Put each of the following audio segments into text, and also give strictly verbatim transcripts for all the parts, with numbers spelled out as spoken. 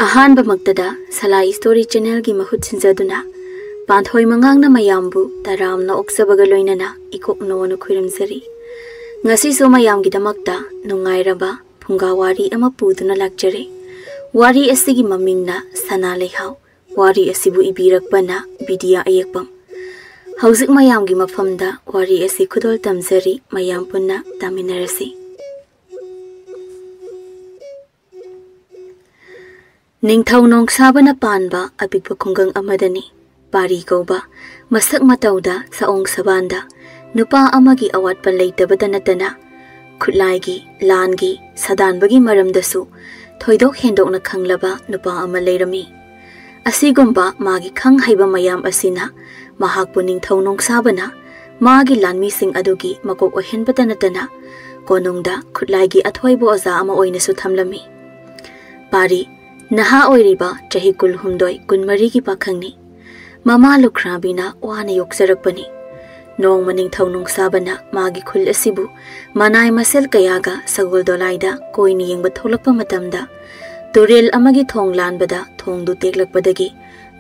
ꯑꯍꯥꯟꯕꯃꯛꯇꯗ ꯁꯂꯥꯏ story ꯆꯦꯅꯦꯜꯒꯤ ꯃꯍꯨꯠ ꯁꯤꯟꯖꯗꯨꯅ ꯄꯥꯟꯊꯣꯏ ꯃꯉꯥꯡꯅ ꯃꯌꯥꯝꯕꯨ ꯇꯔꯥꯝꯅ ꯑꯣꯛꯆꯕꯒ ꯂꯣꯏꯅꯅ ꯏꯀꯣꯛ ꯅꯣꯅ ꯈꯨꯔꯨꯝꯖꯔꯤ꯫ ꯉꯁꯤꯁꯨ ꯃꯌꯥꯝꯒꯤꯗꯃꯛꯇ ꯅꯨꯡꯉꯥꯏꯔꯕ ꯐꯨꯡꯒꯥ ꯋꯥꯔꯤ ꯑꯃ ꯄꯨꯗꯨꯅ ꯂꯥꯛꯆꯔꯤ꯫ ꯋꯥꯔꯤ ꯑꯁꯤꯒꯤ ꯃꯃꯤꯡꯅ ꯁꯅꯥ ꯂꯩꯍꯥꯎ꯫ ꯋꯥꯔꯤ ꯑꯁꯤꯕꯨ ꯏꯕꯤꯔꯛꯄꯅ ꯕꯤꯗꯤꯌꯥ ꯑꯌꯦꯛꯄꯝ꯫ ꯍꯧꯖꯤꯛ ꯃꯌꯥꯝꯒꯤ ꯃꯐꯝꯗ ꯋꯥꯔꯤ ꯑꯁꯤ ꯈꯨꯗꯣꯜ ꯇꯝꯖꯔꯤ, ꯃꯌꯥꯝ ꯄꯨꯟꯅ ꯇꯥꯃꯤꯟꯅꯔꯁꯤ꯫ ꯅꯤꯡꯊꯧ ꯅꯣꯡꯁꯥꯕꯅ ꯄꯥꯟꯕ ꯑꯄꯤꯛꯄ ꯈꯨꯡꯒꯪ ꯑꯃꯗꯅꯤ ꯄꯥꯔꯤ ꯀꯧꯕ ꯃꯁꯛ ꯃꯇꯧꯗ ꯁꯑꯣꯡ ꯁꯕꯥꯟꯗ ꯅꯨꯄꯥ ꯑꯃꯒꯤ ꯑꯋꯥꯠꯄ ꯂꯩꯇꯕꯇ ꯅꯠꯇꯅ ꯈꯨꯠꯂꯥꯏꯒꯤ, ꯂꯥꯟꯒꯤ, ꯁꯥꯗꯥꯟꯕꯒꯤ ꯃꯔꯝꯗꯁꯨ ꯊꯣꯏꯗꯣꯛ ꯍꯦꯟꯗꯣꯛꯅ ꯈꯪꯂꯕ ꯅꯨꯄꯥ ꯑꯃ ꯂꯩꯔꯝꯃꯤ꯫ ꯑꯁꯤꯒꯨꯝꯕ ꯃꯥꯒꯤ ꯈꯪ ꯍꯩꯕ ꯃꯌꯥꯝ ꯑꯁꯤꯅ ꯃꯍꯥꯛꯄꯨ ꯅꯤꯡꯊꯧ ꯅꯣꯡꯁꯥꯕꯅ ꯃꯥꯒꯤ ꯂꯥꯟꯃꯤꯁꯤꯡ ꯑꯗꯨꯒꯤ ꯃꯀꯣꯛ ꯑꯣꯏꯍꯟꯕꯇ ꯅꯠꯇꯅ ꯀꯣꯅꯨꯡꯗ ꯈꯨꯠꯂꯥꯏꯒꯤ ꯑꯊꯣꯏꯕ ꯑꯣꯖꯥ ꯑꯃ ꯑꯣꯏꯅꯁꯨ ꯊꯝꯂꯝꯃꯤ꯫ ꯄꯥꯔꯤ ꯅꯍꯥ ꯑꯣꯏꯔꯤꯕ ꯆꯍꯤ ꯀꯨꯟꯍꯨꯝꯗꯣꯏ ꯀꯨꯟꯃꯔꯤꯒꯤ ꯄꯥꯈꯪꯅꯤ꯫ ꯃꯃꯥ ꯂꯨꯈ꯭ꯔꯥꯕꯤꯅ ꯋꯥꯅ ꯌꯣꯛꯆꯔꯛꯄꯅꯤ꯫ ꯅꯣꯡꯃ ꯅꯤꯡꯊꯧ ꯅꯣꯡꯁꯥꯕꯅ ꯃꯥꯒꯤ ꯈꯨꯜ ꯑꯁꯤꯕꯨ ꯃꯅꯥꯏ ꯃꯁꯦꯜ ꯀꯌꯥꯒ ꯁꯒꯣꯜ ꯗꯣꯂꯥꯏꯗ ꯀꯣꯏꯅ ꯌꯦꯡꯕ ꯊꯣꯛꯂꯛꯄ ꯃꯇꯝꯗ ꯇꯨꯔꯦꯜ ꯑꯃꯒꯤ ꯊꯣꯡ ꯂꯥꯟꯕꯗ ꯊꯣꯡꯗꯨ ꯇꯦꯛꯂꯛꯄꯗꯒꯤ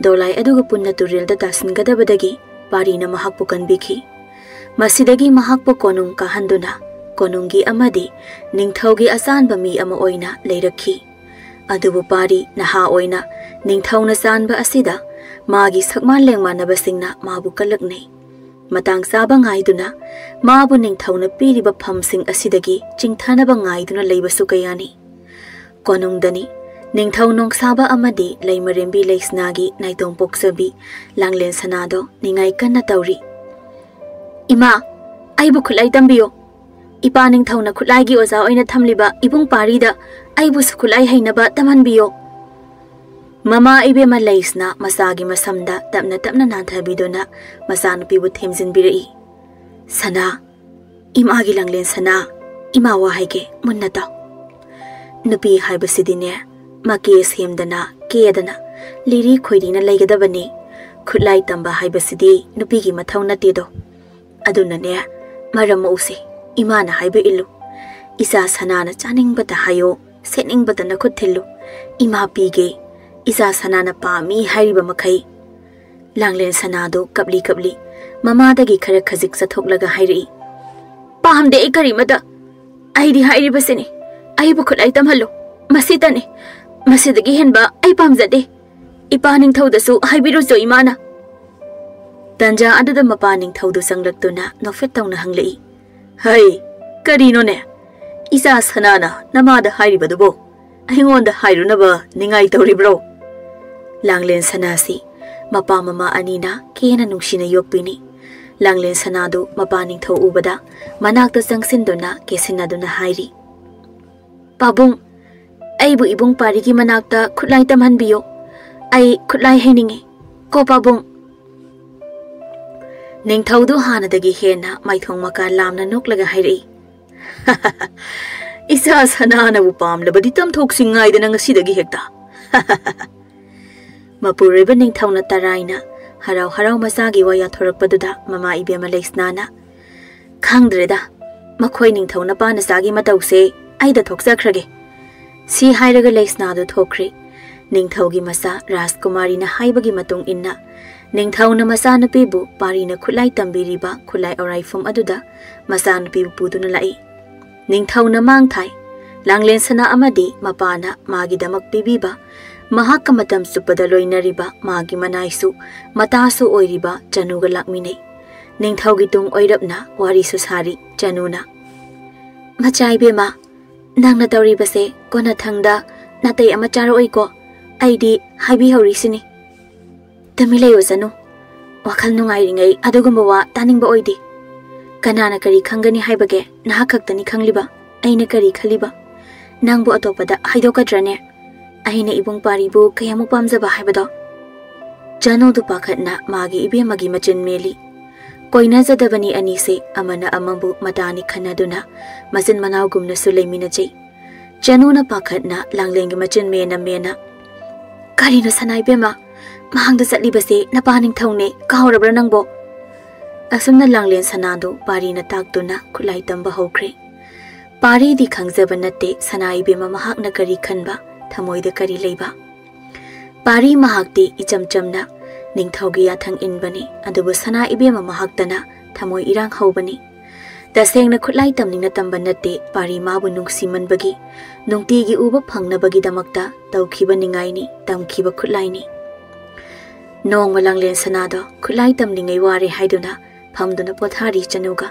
ꯗꯣꯂꯥꯏ ꯑꯗꯨꯒ ꯄꯨꯟꯅ ꯇꯨꯔꯦꯜꯗ ꯇꯥꯁꯤꯟꯒꯗꯕꯗꯒꯤ ꯄꯥꯔꯤꯅ ꯃꯍꯥꯛꯄꯨ ꯀꯟꯕꯤꯈꯤ꯫ ꯃꯁꯤꯗꯒꯤ ꯃꯍꯥꯛꯄꯨ ꯀꯣꯅꯨꯡ ꯀꯥꯍꯟꯗꯨꯅ ꯀꯣꯅꯨꯡꯒꯤ ꯑꯃꯗꯤ ꯅꯤꯡꯊꯧꯒꯤ ꯑꯆꯥꯟꯕ ꯃꯤ ꯑꯃ ꯑꯣꯏꯅ ꯂꯩꯔꯛꯈꯤ꯫ ꯑꯗꯨꯕꯨ ꯄꯥꯔꯤ ꯅꯍꯥ ꯑꯣꯏꯅ ꯅꯤꯡꯊꯧꯅ ꯆꯥꯟꯕ ꯑꯁꯤꯗ ꯃꯥꯒꯤ ꯁꯛꯃꯥꯟ ꯂꯦꯡꯃꯥꯟꯅꯕꯁꯤꯡꯅ ꯃꯥꯕꯨ ꯀꯜꯂꯛꯅꯩ꯫ ꯃꯇꯥꯡ ꯆꯥꯕ ꯉꯥꯏꯗꯨꯅ ꯃꯥꯕꯨ ꯅꯤꯡꯊꯧꯅ ꯄꯤꯔꯤꯕ ꯐꯝꯁꯤꯡ ꯑꯁꯤꯗꯒꯤ ꯆꯤꯡꯊꯅꯕ ꯉꯥꯏꯗꯨꯅ ꯂꯩꯕꯁꯨ ꯀꯌꯥꯅꯤ꯫ ꯀꯣꯅꯨꯡꯗꯅꯤ ꯅꯤꯡꯊꯧ ꯅꯣꯡꯁꯥꯕ ꯑꯃꯗꯤ ꯂꯩꯃꯔꯦꯝꯕꯤ ꯂꯩꯁꯅꯥꯒꯤ ꯅꯥꯏꯇꯣꯝ ꯄꯣꯛꯆꯕꯤ ꯂꯥꯡꯂꯦꯟ ꯁꯅꯥꯗꯣ ꯅꯤꯡꯉꯥꯏ ꯀꯟꯅ ꯇꯧꯔꯤ꯫ "ꯏꯃꯥ, ꯑꯩꯕꯨ ꯈꯨꯠꯂꯥꯏ ꯇꯝꯕꯤꯌꯨ꯫ ꯏꯄꯥ ꯅꯤꯡꯊꯧꯅ ꯈꯨꯠꯂꯥꯏꯒꯤ ꯑꯣꯖꯥ ꯑꯣꯏꯅ ꯊꯝꯂꯤꯕ ꯏꯕꯨꯡ ꯄꯥꯔꯤꯗ ꯑꯩꯕꯨꯁꯨ ꯈꯨꯠꯂꯥꯏ ꯍꯩꯅꯕ ꯇꯝꯍꯟꯕꯤꯌꯨ꯫" ꯃꯃꯥ ꯏꯕꯦꯝꯃ ꯂꯩꯁꯅ ꯃꯆꯥꯒꯤ ꯃꯁꯝꯗ ꯇꯞꯅ ꯇꯞꯅ ꯅꯥꯟꯊꯕꯤꯗꯨꯅ ꯃꯆꯥꯅꯨꯄꯤꯕꯨ ꯊꯦꯝꯖꯤꯟꯕꯤꯔꯛꯏ꯫ "ꯁꯅꯥ, ꯏꯃꯥꯒꯤ ꯂꯥꯡꯂꯦꯟ ꯁꯅꯥ, ꯏꯃꯥ ꯋꯥ ꯍꯥꯏꯒꯦ, ꯃꯨꯟꯅ ꯇꯥꯎ꯫ ꯅꯨꯄꯤ ꯍꯥꯏꯕꯁꯤꯗꯤꯅꯦ, ꯃꯀꯦ ꯁꯦꯝꯗꯅ, ꯀꯦꯗꯅ, ꯂꯤꯔꯤ ꯈꯣꯏꯔꯤꯅ ꯂꯩꯒꯗꯕꯅꯤ꯫ ꯈꯨꯠꯂꯥꯏ ꯇꯝꯕ ꯍꯥꯏꯕꯁꯤꯗꯤ ꯅꯨꯄꯤꯒꯤ ꯃꯊꯧ ꯅꯠꯇꯦꯗꯣ꯫ ꯑꯗꯨꯅꯅꯦ, ꯃꯔꯝ ꯃꯣꯛꯎꯁꯦ, ꯏꯃꯥꯅ ꯍꯥꯏꯕ ꯏꯜꯂꯨ꯫ ꯏꯆꯥ ꯁꯅꯥꯅ ꯆꯥꯅꯤꯡꯕꯇ ꯍꯥꯏꯌꯣ, ꯁꯦꯠꯅꯤꯡꯕꯇ ꯅꯈꯨꯠ ꯊꯤꯜꯂꯨ꯫ ꯏꯃꯥ ꯄꯤꯒꯦ, ꯏꯆꯥ ꯁꯅꯥꯅ ꯄꯥꯝꯃꯤ ꯍꯥꯏꯔꯤꯕ ꯃꯈꯩ꯫ ꯂꯥꯡꯂꯦꯟ ꯁꯅꯥꯗꯨ ꯀꯞꯂꯤ ꯀꯞꯂꯤ ꯃꯃꯥꯗꯒꯤ ꯈꯔ ꯈꯖꯤꯛ ꯆꯠꯊꯣꯛꯂꯒ ꯍꯥꯏꯔꯛꯏ, "ꯄꯥꯝꯗꯦ ꯑꯩ ꯀꯔꯤꯃꯇ꯫ ꯑꯩꯗꯤ ꯍꯥꯏꯔꯤꯕꯁꯤꯅꯤ, ꯑꯩꯕꯨ ꯈꯨꯠꯂꯥꯏ ꯇꯝꯍꯜꯂꯨ꯫ ꯃꯁꯤꯇꯅꯤ꯫ ꯃꯁꯤꯗꯒꯤ ꯍꯦꯟꯕ ꯑꯩ ꯄꯥꯝꯖꯗꯦ꯫ ꯏꯄꯥ ꯅꯤꯡꯊꯧꯗꯁꯨ ꯍꯥꯏꯕꯤꯔꯨꯆꯣ ꯏꯃꯥꯅ꯫" ꯇꯟꯖꯥ ꯑꯗꯨꯗ ꯃꯄꯥ ꯅꯤꯡꯊꯧꯗꯨ ꯆꯪꯂꯛꯇꯨꯅ ꯅꯣꯛꯐꯦꯠ ꯇꯧꯅ ꯍꯪꯂꯛꯏ, "ꯍꯩ, ꯀꯔꯤꯅꯣꯅꯦ? ꯏꯆꯥ ꯁꯅꯥꯅ ꯅꯃꯥꯗ ꯍꯥꯏꯔꯤꯕꯗꯨꯕꯣ ꯑꯩꯉꯣꯟꯗ ꯍꯥꯏꯔꯨꯅꯕ ꯅꯤꯡꯉꯥꯏ ꯇꯧꯔꯤꯕ꯭ꯔꯣ?" ꯂꯥꯡꯂꯦꯟ ꯁꯅꯥꯁꯤ ꯃꯄꯥ ꯃꯃꯥ ꯑꯅꯤꯅ ꯀꯦꯅ ꯅꯨꯡꯁꯤꯅ ꯌꯣꯛꯄꯤꯅꯤ꯫ ꯂꯥꯡꯂꯦꯟ ꯁꯅꯥꯗꯨ ꯃꯄꯥ ꯅꯤꯡꯊꯧ ꯎꯕꯗ ꯃꯅꯥꯛꯇ ꯆꯪꯁꯤꯟꯗꯨꯅ ꯀꯦꯁꯤꯟꯅꯗꯨꯅ ꯍꯥꯏꯔꯤ, "ꯄꯥꯕꯨꯡ, ꯑꯩꯕꯨ ꯏꯕꯨꯡ ꯄꯥꯔꯤꯒꯤ ꯃꯅꯥꯛꯇ ꯈꯨꯠꯂꯥꯏ ꯇꯝꯍꯟꯕꯤꯌꯨ꯫ ꯑꯩ ꯈꯨꯠꯂꯥꯏ ꯍꯩꯅꯤꯡꯉꯤ ꯀꯣ ꯄꯥꯕꯨꯡ꯫" ꯅꯤꯡꯊꯧꯗꯨ ꯍꯥꯟꯅꯗꯒꯤ ꯍꯦꯟꯅ ꯃꯥꯏꯊꯣꯡ ꯃꯀꯥ ꯂꯥꯝꯅ ꯅꯣꯛꯂꯒ ꯍꯥꯏꯔꯛꯏ, "ꯏꯆꯥ ꯁꯅꯥꯅꯕꯨ ꯄꯥꯝꯂꯕꯗꯤ ꯇꯝꯊꯣꯛꯁꯤ ꯉꯥꯏꯗꯅ ꯉꯁꯤꯗꯒꯤ ꯍꯦꯛꯇ꯫" ꯃꯄꯨꯔꯣꯏꯕ ꯅꯤꯡꯊꯧꯅ ꯇꯔꯥꯏꯅ ꯍꯔꯥꯎ ꯍꯔꯥꯎ ꯃꯆꯥꯒꯤ ꯋꯥ ꯌꯥꯊꯣꯔꯛꯄꯗꯨꯗ ꯃꯃꯥ ꯏꯕꯦꯝꯃ ꯂꯩꯁꯅꯥꯅ, "ꯈꯪꯗ꯭ꯔꯦꯗ, ꯃꯈꯣꯏ ꯅꯤꯡꯊꯧ ꯅꯄꯥ ꯅꯆꯥꯒꯤ ꯃꯇꯧꯁꯦ, ꯑꯩꯗ ꯊꯣꯛꯆꯈ꯭ꯔꯒꯦ꯫" ꯁꯤ ꯍꯥꯏꯔꯒ ꯂꯩꯁꯅꯥꯗꯨ ꯊꯣꯛꯈ꯭ꯔꯦ꯫ ꯅꯤꯡꯊꯧꯒꯤ ꯃꯆꯥ ꯔꯥꯖꯀꯨꯃꯥꯔꯤꯅ ꯍꯥꯏꯕꯒꯤ ꯃꯇꯨꯡ ꯏꯟꯅ, ꯅꯤꯡꯊꯧꯅ ꯃꯆꯥꯅꯨꯄꯤꯕꯨ ꯄꯥꯔꯤꯅ ꯈꯨꯠꯂꯥꯏ ꯇꯝꯕꯤꯔꯤꯕ ꯈꯨꯠꯂꯥꯏ ꯑꯣꯔꯥꯏꯐꯝ ꯑꯗꯨꯗ ꯃꯆꯥꯅꯨꯄꯤꯕꯨ ꯄꯨꯗꯨꯅ ꯂꯥꯛꯏ꯫ ꯅꯤꯡꯊꯧꯅ ꯃꯥꯡ ꯊꯥꯏ꯫ ꯂꯥꯡꯂꯦꯟ ꯁꯅꯥ ꯑꯃꯗꯤ ꯃꯄꯥꯅ ꯃꯥꯒꯤꯗꯃꯛ ꯄꯤꯕꯤꯕ, ꯃꯍꯥꯛꯀ ꯃꯇꯝ ꯆꯨꯞꯄꯗ ꯂꯣꯏꯅꯔꯤꯕ ꯃꯥꯒꯤ ꯃꯅꯥꯏꯁꯨ ꯃꯇꯥꯁꯨ ꯑꯣꯏꯔꯤꯕ ꯆꯅꯨꯒ ꯂꯥꯛꯃꯤꯟꯅꯩ꯫ ꯅꯤꯡꯊꯧꯒꯤ ꯇꯨꯡ ꯑꯣꯏꯔꯞꯅ ꯋꯥꯔꯤꯁꯨ ꯁꯥꯔꯤ ꯆꯅꯨꯅ꯫ "ꯃꯆꯥ ꯏꯕꯦꯝꯃ, ꯅꯪꯅ ꯇꯧꯔꯤꯕꯁꯦ ꯀꯣꯟꯅꯊꯪꯗ ꯅꯥꯇꯩ ꯑꯃ ꯆꯥꯔꯛꯑꯣꯏꯀꯣ? ꯑꯩꯗꯤ ꯍꯥꯏꯕꯤꯍꯧꯔꯤꯁꯤꯅꯤ꯫" "ꯇꯨꯃꯤꯟ ꯂꯩꯌꯨ ꯆꯅꯨ꯫ ꯋꯥꯈꯜ ꯅꯨꯡꯉꯥꯏꯔꯤꯉꯩ ꯑꯗꯨꯒꯨꯝꯕ ꯋꯥ ꯇꯥꯅꯤꯡꯕ ꯑꯣꯏꯗꯦ꯫ ꯀꯅꯥꯅ ꯀꯔꯤ ꯈꯪꯒꯅꯤ ꯍꯥꯏꯕꯒꯦ? ꯅꯍꯥꯛ ꯈꯛꯇꯅꯤ ꯈꯪꯂꯤꯕ ꯑꯩꯅ ꯀꯔꯤ ꯈꯜꯂꯤꯕ꯫ ꯅꯪꯕꯨ ꯑꯇꯣꯞꯄꯗ ꯍꯥꯏꯗꯣꯛꯀꯗ꯭ꯔꯅꯦ? ꯑꯩꯅ ꯏꯕꯨꯡ ꯄꯥꯔꯤꯕꯨ ꯀꯌꯥꯃꯨꯛ ꯄꯥꯝꯖꯕ ꯍꯥꯏꯕꯗꯣ?" ꯆꯅꯨꯗꯨ ꯄꯥꯈꯠꯅ ꯃꯥꯒꯤ ꯏꯕꯦꯝꯃꯒꯤ ꯃꯆꯤꯟ ꯃꯦꯜꯂꯤ꯫ ꯀꯣꯏꯅꯖꯗꯕꯅꯤ ꯑꯅꯤꯁꯦ, ꯑꯃꯅ ꯑꯃꯕꯨ ꯃꯇꯥꯅꯤ ꯈꯟꯅꯗꯨꯅ ꯃꯆꯤꯟ ꯃꯅꯥꯎꯒꯨꯝꯅꯁꯨ ꯂꯩꯃꯤꯟꯅꯖꯩ꯫ ꯆꯅꯨꯅ ꯄꯥꯈꯠꯅ ꯂꯥꯡꯂꯦꯟꯒꯤ ꯃꯆꯤꯟ ꯃꯦꯟꯅ ꯃꯦꯟꯅ, "ꯀꯔꯤꯅꯣ ꯁꯅꯥ ꯏꯕꯦꯝꯃ? ꯃꯍꯥꯛꯗ ꯆꯠꯂꯤꯕꯁꯦ ꯅꯄꯥ ꯅꯤꯡꯊꯧꯅꯦ, ꯀꯥꯎꯔꯕ꯭ꯔꯥ ꯅꯪꯕꯣ?" ꯑꯁꯨꯝꯅ ꯂꯥꯡꯂꯦꯟ ꯁꯅꯥꯗꯨ ꯄꯥꯔꯤꯅ ꯇꯥꯛꯇꯨꯅ ꯈꯨꯠꯂꯥꯏ ꯇꯝꯕ ꯍꯧꯈ꯭ꯔꯦ꯫ ꯄꯥꯔꯤꯗꯤ ꯈꯪꯖꯕ ꯅꯠꯇꯦ ꯁꯅꯥ ꯏꯕꯦꯝꯃ ꯃꯍꯥꯛꯅ ꯀꯔꯤ ꯈꯟꯕ, ꯊꯃꯣꯏꯗ ꯀꯔꯤ ꯂꯩꯕ꯫ ꯄꯥꯔꯤ ꯃꯍꯥꯛꯇꯤ ꯏꯆꯝ ꯆꯝꯅ ꯅꯤꯡꯊꯧꯒꯤ ꯌꯥꯊꯪ ꯏꯟꯕꯅꯤ, ꯑꯗꯨꯕꯨ ꯁꯅꯥ ꯏꯕꯦꯝꯃ ꯃꯍꯥꯛꯇꯅ ꯊꯃꯣꯏ ꯏꯔꯥꯡ ꯍꯧꯕꯅꯤ꯫ ꯇꯁꯦꯡꯅ ꯈꯨꯠꯂꯥꯏ ꯇꯝꯅꯤꯡꯅ ꯇꯝꯕ ꯅꯠꯇꯦ, ꯄꯥꯔꯤ ꯃꯥꯕꯨ ꯅꯨꯡꯁꯤꯃꯟꯕꯒꯤ, ꯅꯨꯡꯇꯤꯒꯤ ꯎꯕ ꯐꯪꯅꯕꯒꯤꯗꯃꯛꯇ ꯇꯧꯈꯤꯕ ꯅꯤꯡꯉꯥꯏꯅꯤ, ꯇꯝꯈꯤꯕ ꯈꯨꯠꯂꯥꯏꯅꯤ꯫ ꯅꯣꯡꯃ ꯂꯥꯡꯂꯦꯟ ꯁꯅꯥꯗꯣ ꯈꯨꯠꯂꯥꯏ ꯇꯝꯂꯤꯉꯩ ꯋꯥꯔꯦ ꯍꯥꯏꯗꯨꯅ ꯐꯝꯗꯨꯅ ꯄꯣꯊꯥꯔꯤ ꯆꯅꯨꯒ꯫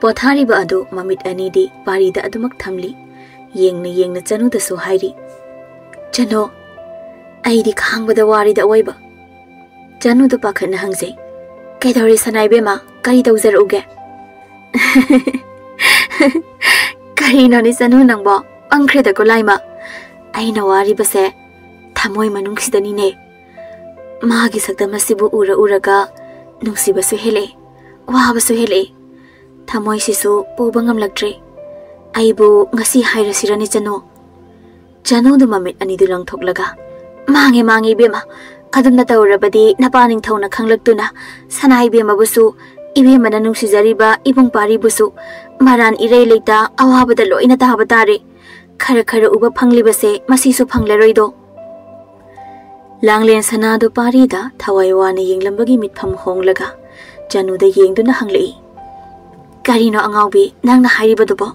ꯄꯣꯊꯥꯔꯤꯕ ꯑꯗꯨ ꯃꯃꯤꯠ ꯑꯅꯤꯗꯤ ꯄꯥꯔꯤꯗ ꯑꯗꯨꯃꯛ ꯊꯝꯂꯤ꯫ ꯌꯦꯡꯅ ꯌꯦꯡꯅ ꯆꯅꯨꯗꯁꯨ ꯍꯥꯏꯔꯤ, "ꯆꯅꯨ, ꯑꯩꯗꯤ ꯈꯥꯡꯕꯗ ꯋꯥꯔꯤꯗ ꯑꯣꯏꯕ꯫" ꯆꯅꯨꯗ ꯄꯥꯈꯠꯅ ꯍꯪꯖꯩ, "ꯀꯩꯗꯧꯔꯦ ꯁꯅꯥ ꯏꯕꯦꯝꯃ? ꯀꯔꯤ ꯇꯧꯖꯔꯛꯎꯒꯦ?" "ꯀꯔꯤꯅꯣꯅꯦ ꯆꯅꯨ ꯅꯪꯕꯣ? ꯄꯪꯈ꯭ꯔꯦꯗꯀꯣ ꯂꯥꯏꯃ꯫ ꯑꯩꯅ ꯋꯥꯔꯤꯕꯁꯦ ꯊꯃꯣꯏ ꯃꯅꯨꯡꯁꯤꯗꯅꯤꯅꯦ꯫ ꯃꯥꯒꯤ ꯁꯛꯇꯝ ꯑꯁꯤꯕꯨ ꯎꯔ ꯎꯔꯒ ꯅꯨꯡꯁꯤꯕꯁꯨ ꯍꯦꯜꯂꯛꯑꯦ, ꯋꯥꯕꯁꯨ ꯍꯦꯜꯂꯛꯑꯦ꯫ ꯊꯃꯣꯏꯁꯤꯁꯨ ꯄꯨꯕ ꯉꯝꯂꯛꯇ꯭ꯔꯦ꯫ ꯑꯩꯕꯨ ꯉꯁꯤ ꯍꯥꯏꯔꯁꯤꯔꯅꯦ ꯆꯅꯨ?" ꯆꯅꯨꯗꯨ ꯃꯃꯤꯠ ꯑꯅꯤꯗꯨ ꯂꯪꯊꯣꯛꯂꯒ, "ꯃꯥꯡꯉꯦ, ꯃꯥꯡꯉꯦ ꯏꯕꯦꯝꯃ꯫ ꯑꯗꯨꯝꯅ ꯇꯧꯔꯕꯗꯤ ꯅꯄꯥ ꯅꯤꯡꯊꯧꯅ ꯈꯪꯂꯛꯇꯨꯅ ꯁꯅꯥ ꯏꯕꯦꯝꯃꯕꯨꯁꯨ, ꯏꯕꯦꯝꯃꯅ ꯅꯨꯡꯁꯤꯖꯔꯤꯕ ꯏꯕꯨꯡ ꯄꯥꯔꯤꯕꯨꯁꯨ ꯃꯔꯥꯟ ꯏꯔꯩ ꯂꯩꯇ ꯑꯋꯥꯕꯗ ꯂꯣꯏꯅ ꯇꯥꯕ ꯇꯥꯔꯦ꯫ ꯈꯔ ꯈꯔ ꯎꯕ ꯐꯪꯂꯤꯕꯁꯦ ꯃꯁꯤꯁꯨ ꯐꯪꯂꯔꯣꯏꯗꯣ?" ꯂꯥꯡꯂꯦꯟ ꯁꯅꯥꯗꯨ ꯄꯥꯔꯤꯗ ꯊꯋꯥꯏ ꯋꯥꯅ ꯌꯦꯡꯂꯝꯕꯒꯤ ꯃꯤꯠꯐꯝ ꯍꯣꯡꯂꯒ ꯆꯅꯨꯗ ꯌꯦꯡꯗꯨꯅ ꯍꯪꯂꯛꯏ, "ꯀꯔꯤꯅꯣ ꯑꯉꯥꯎꯕꯤ ꯅꯪꯅ ꯍꯥꯏꯔꯤꯕꯗꯨꯕꯣ?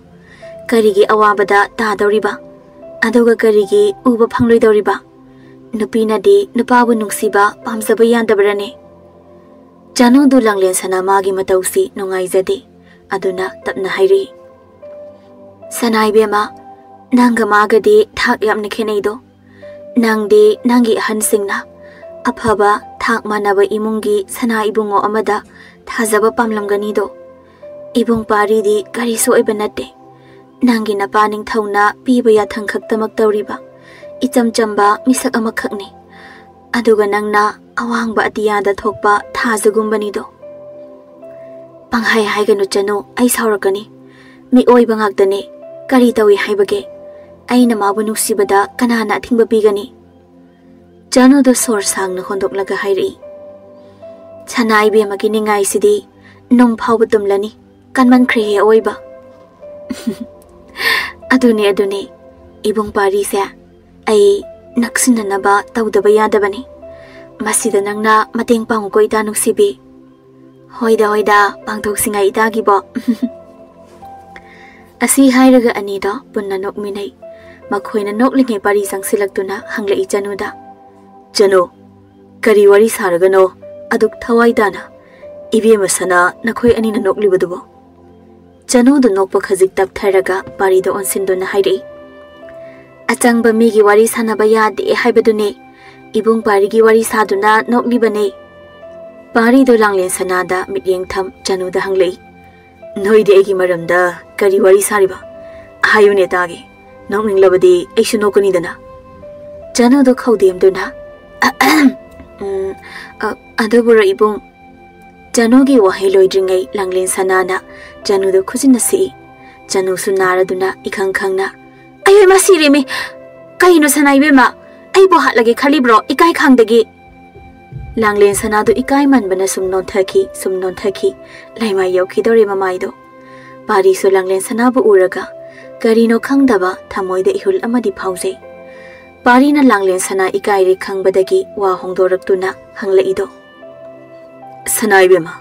ꯀꯔꯤꯒꯤ ꯑꯋꯥꯕꯗ ꯇꯥꯗꯧꯔꯤꯕ? ꯑꯗꯨꯒ ꯀꯔꯤꯒꯤ ꯎꯕ ꯐꯪꯂꯣꯏꯗꯧꯔꯤꯕ? ꯅꯨꯄꯤꯅꯗꯤ ꯅꯨꯄꯥꯕꯨ ꯅꯨꯡꯁꯤꯕ ꯄꯥꯝꯖꯕ ꯌꯥꯗꯕ꯭ꯔꯅꯦ?" ꯆꯅꯨꯗꯨ ꯂꯥꯡꯂꯦꯟ ꯁꯅꯥ ꯃꯥꯒꯤ ꯃꯇꯧꯁꯤ ꯅꯨꯡꯉꯥꯏꯖꯗꯦ꯫ ꯑꯗꯨꯅ ꯇꯞꯅ ꯍꯥꯏꯔꯛꯏ, "ꯁꯅꯥ ꯏꯕꯦꯝꯃ, ꯅꯪꯒ ꯃꯥꯒꯗꯤ ꯊꯥꯛ ꯌꯥꯝꯅ ꯈꯦꯠꯅꯩꯗꯣ꯫ ꯅꯪꯗꯤ ꯅꯪꯒꯤ ꯑꯍꯟꯁꯤꯡꯅ ꯑꯐꯕ ꯊꯥꯛ ꯃꯥꯟꯅꯕ ꯏꯃꯨꯡꯒꯤ ꯁꯅꯥ ꯏꯕꯨꯡꯉꯣ ꯑꯃꯗ ꯊꯥꯖꯕ ꯄꯥꯝꯂꯝꯒꯅꯤꯗꯣ꯫ ꯏꯕꯨꯡ ꯄꯥꯔꯤꯗꯤ ꯀꯔꯤꯁꯨ ꯑꯣꯏꯕ ꯅꯠꯇꯦ꯫ ꯅꯪꯒꯤ ꯅꯄꯥ ꯅꯤꯡꯊꯧꯅ ꯄꯤꯕ ꯌꯥꯊꯪ ꯈꯛꯇꯃꯛ ꯇꯧꯔꯤꯕ ꯏꯆꯝ ꯆꯝꯕ ꯃꯤꯁꯛ ꯑꯃꯈꯛꯅꯤ꯫ ꯑꯗꯨꯒ ꯅꯪꯅ ꯑꯋꯥꯡꯕ ꯑꯇꯤꯌꯥꯗ ꯊꯣꯛꯄ ꯊꯥꯖꯒꯨꯝꯕꯅꯤꯗꯣ꯫" "ꯄꯪꯍꯥꯏ ꯍꯥꯏꯒꯅꯨ ꯆꯅꯨ, ꯑꯩ ꯁꯥꯎꯔꯛꯀꯅꯤ꯫ ꯃꯤꯑꯣꯏꯕ ꯉꯥꯛꯇꯅꯦ, ꯀꯔꯤ ꯇꯧꯏ ꯍꯥꯏꯕꯒꯦ? ꯑꯩꯅ ꯃꯥꯕꯨ ꯅꯨꯡꯁꯤꯕꯗ ꯀꯅꯥꯅ ꯑꯊꯤꯡꯕ ꯄꯤꯒꯅꯤ?" ꯆꯅꯨꯗ ꯁꯣꯔ ꯁꯥꯡꯅ ꯍꯣꯟꯗꯣꯛꯂꯒ ꯍꯥꯏꯔꯛꯏ, "ꯁꯅꯥ ꯏꯕꯦꯝꯃꯒꯤ ꯅꯤꯡꯉꯥꯏꯁꯤꯗꯤ ꯅꯨꯡ ꯐꯥꯎꯕ ꯇꯨꯝꯂꯅꯤ, ꯀꯟꯃꯟꯈ꯭ꯔꯦꯍꯦ ꯑꯑꯣꯏꯕ꯫" ꯑꯗꯨꯅꯦ, ꯑꯗꯨꯅꯦ꯫ ꯏꯕꯨꯡ ꯄꯥꯔꯤꯁꯦ ꯑꯩ ꯅꯛꯁꯤꯟꯅꯅꯕ ꯇꯧꯗꯕ ꯌꯥꯗꯕꯅꯤ꯫ ꯃꯁꯤꯗ ꯅꯪꯅ ꯃꯇꯦꯡ ꯄꯥꯡꯉꯨꯀꯣ, ꯏꯇꯥ ꯅꯨꯡꯁꯤꯕꯤ꯫ ꯍꯣꯏꯗ, ꯍꯣꯏꯗ, ꯄꯥꯡꯊꯣꯛꯁꯤꯉꯥꯏ ꯏꯇꯥꯒꯤꯕꯣ꯫ ꯑꯁꯤ ꯍꯥꯏꯔꯒ ꯑꯅꯤꯗꯣ ꯄꯨꯟꯅ ꯅꯣꯛꯃꯤꯟꯅꯩ꯫ ꯃꯈꯣꯏꯅ ꯅꯣꯛꯂꯤꯉꯩ ꯄꯥꯔꯤ ꯆꯪꯁꯤꯜꯂꯛꯇꯨꯅ ꯍꯪꯂꯛꯏ ꯆꯅꯨꯗ꯫ "ꯆꯅꯨ, ꯀꯔꯤ ꯋꯥꯔꯤ ꯁꯥꯔꯒꯅꯣ ꯑꯗꯨꯛ ꯊꯋꯥꯏ ꯇꯥꯅ? ꯏꯕꯦꯝꯃ ꯁꯅꯥ, ꯅꯈꯣꯏ ꯑꯅꯤꯅ ꯅꯣꯛꯂꯤꯕꯗꯨꯕꯣ?" ꯆꯅꯨꯗꯨ ꯅꯣꯛꯄ ꯈꯖꯤꯛ ꯇꯞꯊꯔꯒ ꯄꯥꯔꯤꯗ ꯑꯣꯟꯁꯤꯟꯗꯨꯅ ꯍꯥꯏꯔꯛꯏ꯫ "ꯑꯆꯪꯕ ꯃꯤꯒꯤ ꯋꯥꯔꯤ ꯁꯥꯟꯅꯕ ꯌꯥꯗꯦ ꯍꯥꯏꯕꯗꯨꯅꯦ꯫ ꯏꯕꯨꯡ ꯄꯥꯔꯤꯒꯤ ꯋꯥꯔꯤ ꯁꯥꯗꯨꯅ ꯅꯣꯛꯂꯤꯕꯅꯦ꯫" ꯄꯥꯔꯤꯗꯣ ꯂꯥꯡꯂꯦꯟ ꯁꯅꯥꯗ ꯃꯤꯠꯌꯦꯡ ꯊꯝ ꯆꯅꯨꯗ ꯍꯪꯂꯛꯏ꯫ "ꯅꯣꯏꯗꯤ ꯑꯩꯒꯤ ꯃꯔꯝꯗ ꯀꯔꯤ ꯋꯥꯔꯤ ꯁꯥꯔꯤꯕ? ꯍꯥꯏꯌꯨꯅꯦ ꯇꯥꯒꯦ꯫ ꯅꯣꯛꯅꯤꯡꯂꯕꯗꯤ ꯑꯩꯁꯨ ꯅꯣꯛꯀꯅꯤꯗꯅ꯫" ꯆꯅꯨꯗꯣ ꯈꯧꯗꯦꯝꯗꯨꯅ, "ꯎꯝ, ꯑ, ꯑꯗꯨꯕꯨꯔꯣ ꯏꯕꯨꯡ?" ꯆꯅꯨꯒꯤ ꯋꯥꯍꯩ ꯂꯣꯏꯗ꯭ꯔꯤꯉꯩ ꯂꯥꯡꯂꯦꯟ ꯁꯅꯥꯅ ꯆꯅꯨꯗ ꯈꯨꯖꯤꯟꯅ ꯁꯤꯛꯏ꯫ ꯆꯅꯨꯁꯨ ꯅꯥꯔꯗꯨꯅ ꯏꯈꯪ ꯈꯪꯅ, "ꯑꯩ ꯃꯁꯤꯔꯦꯃꯤ! ꯀꯩꯅꯣ ꯁꯅꯥ ꯏꯕꯦꯝꯃ? ꯑꯩꯕꯨ ꯍꯥꯠꯂꯒꯦ ꯈꯜꯂꯤꯕ꯭ꯔꯣ ꯏꯀꯥꯏ ꯈꯪꯗꯒꯤ?" ꯂꯥꯡꯂꯦꯟ ꯁꯅꯥꯗꯨ ꯏꯀꯥꯏ ꯃꯟꯕꯅ ꯁꯨꯝ ꯅꯣꯟꯊꯈꯤ, ꯁꯨꯝ ꯅꯣꯟꯊꯈꯤ꯫ ꯂꯩꯃꯥꯏ ꯌꯧꯈꯤꯗꯧꯔꯦ ꯃꯃꯥꯏꯗꯣ꯫ ꯄꯥꯔꯤꯁꯨ ꯂꯥꯡꯂꯦꯟ ꯁꯅꯥꯕꯨ ꯎꯔꯒ ꯀꯔꯤꯅꯣ ꯈꯪꯗꯕ ꯊꯃꯣꯏꯗ ꯏꯍꯨꯜ ꯑꯃꯗꯤ ꯐꯥꯎꯖꯩ꯫ ꯄꯥꯔꯤꯅ ꯂꯥꯡꯂꯦꯟ ꯁꯅꯥ ꯏꯀꯥꯏꯔꯦ ꯈꯪꯕꯗꯒꯤ ꯋꯥ ꯍꯣꯡꯗꯣꯔꯛꯇꯨꯅ ꯍꯪꯂꯛꯏꯗꯣ꯫ "ꯁꯅꯥ ꯏꯕꯦꯝꯃ,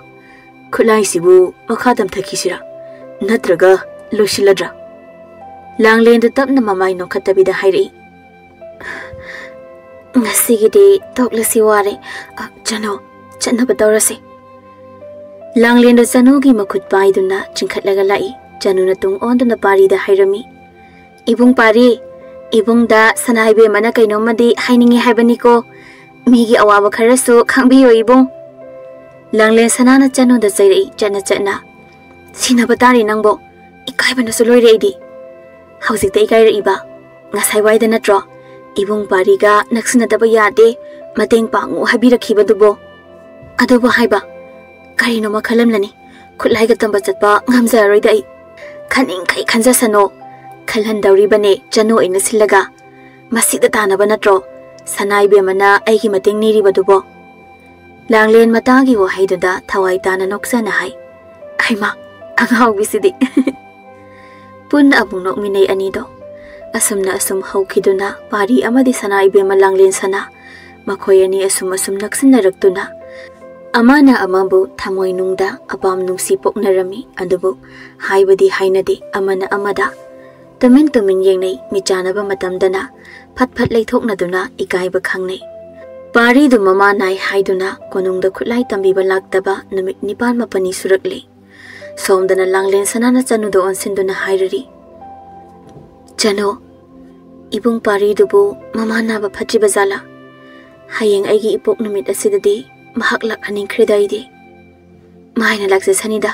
ꯈꯨꯠꯂꯥꯏꯁꯤꯕꯨ ꯃꯈꯥ ꯇꯝꯊꯈꯤꯁꯤꯔꯥ? ꯅꯠꯇ꯭ꯔꯒ ꯂꯣꯏꯁꯤꯜꯂꯗ꯭ꯔꯥ?" ꯂꯥꯡꯂꯦꯟꯗꯨ ꯇꯞꯅ ꯃꯃꯥꯏ ꯅꯣꯛꯈꯠꯇꯕꯤꯗ ꯍꯥꯏꯔꯛꯏ꯫ "ꯉꯁꯤꯒꯤꯗꯤ ꯇꯣꯛꯂꯁꯤ ꯋꯥꯔꯦ꯫ ꯑ, ꯆꯠꯅꯣ, ꯆꯠꯅꯕ ꯇꯧꯔꯁꯤ꯫" ꯂꯥꯡꯂꯦꯟꯗꯨ ꯆꯅꯨꯒꯤ ꯃꯈꯨꯠ ꯄꯥꯏꯗꯨꯅ ꯆꯤꯡꯈꯠꯂꯒ ꯂꯥꯛꯏ꯫ ꯆꯅꯨꯅ ꯇꯨꯡ ꯑꯣꯟꯗꯨꯅ ꯄꯥꯔꯤꯗ ꯍꯥꯏꯔꯝꯃꯤ꯫ "ꯏꯕꯨꯡ ꯄꯥꯔꯤ, ꯏꯕꯨꯡꯗ ꯁꯅꯥ ꯏꯕꯦꯝꯃꯅ ꯀꯩꯅꯣꯝꯃꯗꯤ ꯍꯥꯏꯅꯤꯡꯉꯤ ꯍꯥꯏꯕꯅꯤꯀꯣ꯫ ꯃꯤꯒꯤ ꯑꯋꯥꯕ ꯈꯔꯁꯨ ꯈꯪꯕꯤꯌꯣ ꯏꯕꯨꯡ꯫" ꯂꯥꯡꯂꯦꯟ ꯁꯅꯥꯅ ꯆꯅꯨꯗ ꯆꯩꯔꯛꯏ, ꯆꯠꯅ ꯆꯠꯅ꯫ "ꯁꯤꯅꯕ ꯇꯥꯔꯤ ꯅꯪꯕꯣ꯫ ꯏꯀꯥꯏꯕꯅꯁꯨ ꯂꯣꯏꯔꯦ ꯑꯩꯗꯤ꯫ ꯍꯧꯖꯤꯛꯇ ꯏꯀꯥꯏꯔꯛꯏꯕ꯫ ꯉꯁꯥꯏ ꯋꯥꯏꯗ ꯅꯠꯇ꯭ꯔꯣ ꯏꯕꯨꯡ ꯄꯥꯔꯤꯒ ꯅꯛꯁꯤꯟꯅꯗꯕ ꯌꯥꯗꯦ, ꯃꯇꯦꯡ ꯄꯥꯡꯉꯨ ꯍꯥꯏꯕꯤꯔꯛꯈꯤꯕꯗꯨꯕꯣ? ꯑꯗꯨꯕꯨ ꯍꯥꯏꯕ, ꯀꯔꯤꯅꯣ ꯃꯈꯜ ꯑꯃꯅꯤ꯫ ꯈꯨꯠꯂꯥꯏꯒ ꯇꯝꯕ ꯆꯠꯄ ꯉꯝꯖꯔꯔꯣꯏꯗ ꯑꯩ꯫ ꯈꯟꯅꯤꯡꯈꯩ ꯈꯟꯖꯁꯅꯣ꯫ ꯈꯜꯍꯟꯗꯧꯔꯤꯕꯅꯦ ꯆꯅꯨ ꯑꯣꯏꯅ ꯁꯤꯜꯂꯒ꯫ ꯃꯁꯤꯗ ꯇꯥꯅꯕ ꯅꯠꯇ꯭ꯔꯣ ꯁꯅꯥ ꯏꯕꯦꯝꯃꯅ ꯑꯩꯒꯤ ꯃꯇꯦꯡ ꯅꯤꯔꯤꯕꯗꯨꯕꯣ?" ꯂꯥꯡꯂꯦꯟ ꯃꯇꯥꯒꯤ ꯋꯥꯍꯩꯗꯨꯗ ꯊꯋꯥꯏ ꯇꯥꯅ ꯅꯣꯛꯆꯅ ꯍꯥꯏ꯫ "ꯍꯩꯃꯥ, ꯑꯉꯥꯎꯕꯤꯁꯤꯗꯤ!" ꯄꯨꯟꯅ ꯑꯃꯨꯛ ꯅꯣꯛꯃꯤꯟꯅꯩ ꯑꯅꯤꯗꯣ꯫ ꯑꯁꯨꯝꯅ ꯑꯁꯨꯝ ꯍꯧꯈꯤꯗꯨꯅ ꯄꯥꯔꯤ ꯑꯃꯗꯤ ꯁꯅꯥ ꯏꯕꯦꯝꯃ ꯂꯥꯡꯂꯦꯟ ꯁꯅꯥ, ꯃꯈꯣꯏ ꯑꯅꯤ ꯑꯁꯨꯝ ꯑꯁꯨꯝ ꯅꯛꯁꯤꯟꯅꯔꯛꯇꯨꯅ, ꯑꯃꯅ ꯑꯃꯕꯨ ꯊꯃꯣꯏꯅꯨꯡꯗ ꯑꯄꯥꯝ ꯅꯨꯡꯁꯤ ꯄꯣꯛꯅꯔꯝꯃꯤ꯫ ꯑꯗꯨꯕꯨ ꯍꯥꯏꯕꯗꯤ ꯍꯥꯏꯅꯗꯦ ꯑꯃꯅ ꯑꯃꯗ꯫ ꯇꯨꯃꯤꯟ ꯇꯨꯃꯤꯟ ꯌꯦꯡꯅꯩ꯫ ꯃꯤꯠ ꯆꯥꯟꯅꯕ ꯃꯇꯝꯗꯅ ꯐꯠ ꯐꯠ ꯂꯩꯊꯣꯛꯅꯗꯨꯅ ꯏꯀꯥꯏꯕ ꯈꯪꯅꯩ꯫ ꯄꯥꯔꯤꯗꯨ ꯃꯃꯥ ꯅꯥꯏ ꯍꯥꯏꯗꯨꯅ ꯀꯣꯅꯨꯡꯗ ꯈꯨꯠꯂꯥꯏ ꯇꯝꯕꯤꯕ ꯂꯥꯛꯇꯕ ꯅꯨꯃꯤꯠ ꯅꯤꯄꯥꯜ ꯃꯥꯄꯜꯅꯤ ꯁꯨꯔꯛꯂꯦ꯫ ꯁꯣꯝꯗꯅ ꯂꯥꯡꯂꯦꯟ ꯁꯅꯥꯅ ꯆꯅꯨꯗ ꯑꯣꯟꯁꯤꯟꯗꯨꯅ ꯍꯥꯏꯔꯔꯤ, "ꯆꯅꯨ, ꯏꯕꯨꯡ ꯄꯥꯔꯤꯗꯨꯕꯨ ꯃꯃꯥ ꯅꯥꯕ ꯐꯠꯇ꯭ꯔꯤꯕ ꯖꯥꯠꯂꯥ? ꯍꯌꯦꯡ ꯑꯩꯒꯤ ꯏꯄꯣꯛ ꯅꯨꯃꯤꯠ ꯑꯁꯤꯗꯗꯤ ꯃꯍꯥꯛ ꯂꯥꯛꯍꯟꯅꯤꯡꯈ꯭ꯔꯦꯗ ꯑꯩꯗꯤ꯫" "ꯃꯥꯏꯅ ꯂꯥꯛꯆꯁꯅꯤꯗ,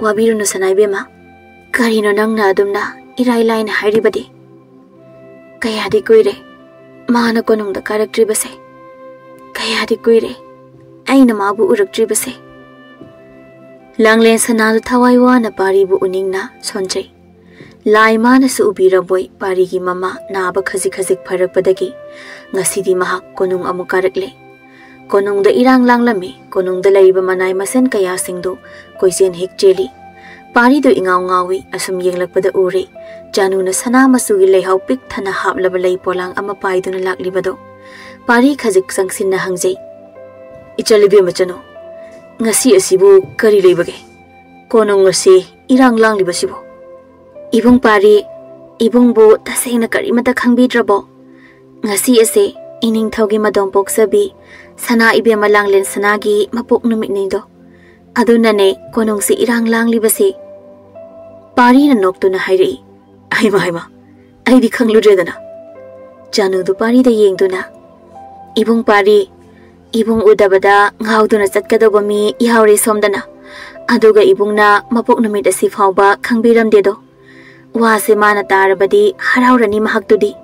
ꯋꯥꯕꯤꯔꯨꯅꯨ ꯁꯅꯥ ꯏꯕꯦꯝꯃ꯫ ꯀꯔꯤꯅꯣ ꯅꯪꯅ ꯑꯗꯨꯝꯅ ꯏꯔꯥꯏ ꯂꯥꯏꯅ ꯍꯥꯏꯔꯤꯕꯗꯤ? ꯀꯌꯥꯗꯤ ꯀꯨꯏꯔꯦ ꯃꯥꯅ ꯀꯣꯅꯨꯡꯗ ꯀꯥꯔꯛꯇ꯭ꯔꯤꯕꯁꯦ꯫ ꯀꯌꯥꯗꯤ ꯀꯨꯏꯔꯦ ꯑꯩꯅ ꯃꯥꯕꯨ ꯎꯔꯛꯇ꯭ꯔꯤꯕꯁꯦ꯫" ꯂꯥꯡꯂꯦꯟ ꯁꯅꯥꯗꯨ ꯊꯋꯥꯏ ꯋꯥꯅ ꯄꯥꯔꯤꯕꯨ ꯎꯅꯤꯡꯅ ꯁꯣꯟꯖꯩ꯫ ꯂꯥꯏ ꯃꯥꯅꯁꯨ ꯎꯕꯤꯔꯕꯣꯏ ꯄꯥꯔꯤꯒꯤ ꯃꯃꯥ ꯅꯥꯕ ꯈꯖꯤꯛ ꯈꯖꯤꯛ ꯐꯔꯛꯄꯗꯒꯤ ꯉꯁꯤꯗꯤ ꯃꯍꯥꯛ ꯀꯣꯅꯨꯡ ꯑꯃꯨꯛ ꯀꯥꯔꯛꯂꯦ꯫ ꯀꯣꯅꯨꯡꯗ ꯏꯔꯥꯡ ꯂꯥꯡꯂꯝꯃꯤ꯫ ꯀꯣꯅꯨꯡꯗ ꯂꯩꯔꯤꯕ ꯃꯅꯥꯏ ꯃꯁꯦꯟ ꯀꯌꯥꯁꯤꯡꯗꯨ ꯀꯣꯏꯆꯦꯟ ꯍꯦꯛ ꯆꯦꯜꯂꯤ꯫ ꯄꯥꯔꯤꯗꯨ ꯏꯉꯥꯎ ꯉꯥꯎꯏ꯫ ꯑꯁꯨꯝ ꯌꯦꯡꯂꯛꯄꯗ ꯎꯔꯦ ꯆꯥꯅꯨꯅ ꯁꯅꯥ ꯃꯆꯨꯒꯤ ꯂꯩꯍꯥꯎ ꯄꯤꯛ ꯊꯟꯅ ꯍꯥꯞꯂꯕ ꯂꯩ ꯄꯣꯂꯥꯡ ꯑꯃ ꯄꯥꯏꯗꯨꯅ ꯂꯥꯛꯂꯤꯕꯗꯣ꯫ ꯄꯥꯔꯤ ꯈꯖꯤꯛ ꯆꯪꯁꯤꯟꯅ ꯍꯪꯖꯩ, "ꯏꯆꯜ ꯏꯕꯦꯝꯃ ꯆꯅꯨ, ꯉꯁꯤ ꯑꯁꯤꯕꯨ ꯀꯔꯤ ꯂꯩꯕꯒꯦ? ꯀꯣꯅꯨꯡ ꯑꯁꯤ ꯏꯔꯥꯡ ꯂꯥꯡꯂꯤꯕꯁꯤꯕꯨ?" "ꯏꯕꯨꯡ ꯄꯥꯔꯤ, ꯏꯕꯨꯡꯕꯨ ꯇꯁꯦꯡꯅ ꯀꯔꯤꯃꯠꯇ ꯈꯪꯕꯤꯗ꯭ꯔꯕꯣ? ꯉꯁꯤ ꯑꯁꯦ ꯏꯅꯤꯡꯊꯧꯒꯤ ꯃꯗꯣꯝ ꯄꯣꯛꯆꯕꯤ ꯁꯅꯥ ꯏꯕꯦꯝꯃ ꯂꯥꯡꯂꯦꯟ ꯁꯅꯥꯒꯤ ꯃꯄꯣꯛ ꯅꯨꯃꯤꯠꯅꯤꯗꯣ꯫ ꯑꯗꯨꯅꯅꯦ ꯀꯣꯅꯨꯡꯁꯤ ꯏꯔꯥꯡ ꯂꯥꯡꯂꯤꯕꯁꯤ꯫" ꯄꯥꯔꯤꯅ ꯅꯣꯛꯇꯨꯅ ꯍꯥꯏꯔꯛꯏ, "ꯍꯩꯃ ꯍꯩꯃ, ꯑꯩꯗꯤ ꯈꯪꯂꯨꯗ꯭ꯔꯦꯗꯅ꯫" ꯆꯥꯅꯨꯗꯨ ꯄꯥꯔꯤꯗ ꯌꯦꯡꯗꯨꯅ, "ꯏꯕꯨꯡ ꯄꯥꯔꯤ, ꯏꯕꯨꯡ ꯎꯗꯕꯗ ꯉꯥꯎꯗꯨꯅ ꯆꯠꯀꯗꯧꯕ ꯃꯤ ꯌꯥꯎꯔꯦ ꯁꯣꯝꯗꯅ꯫ ꯑꯗꯨꯒ ꯏꯕꯨꯡꯅ ꯃꯄꯣꯛ ꯅꯨꯃꯤꯠ ꯑꯁꯤ ꯐꯥꯎꯕ ꯈꯪꯕꯤꯔꯝꯗꯦꯗꯣ꯫ ꯋꯥꯁꯦ ꯃꯥꯅ ꯇꯥꯔꯕꯗꯤ ꯍꯔꯥꯎꯔꯅꯤ ꯃꯍꯥꯛꯇꯨꯗꯤ꯫"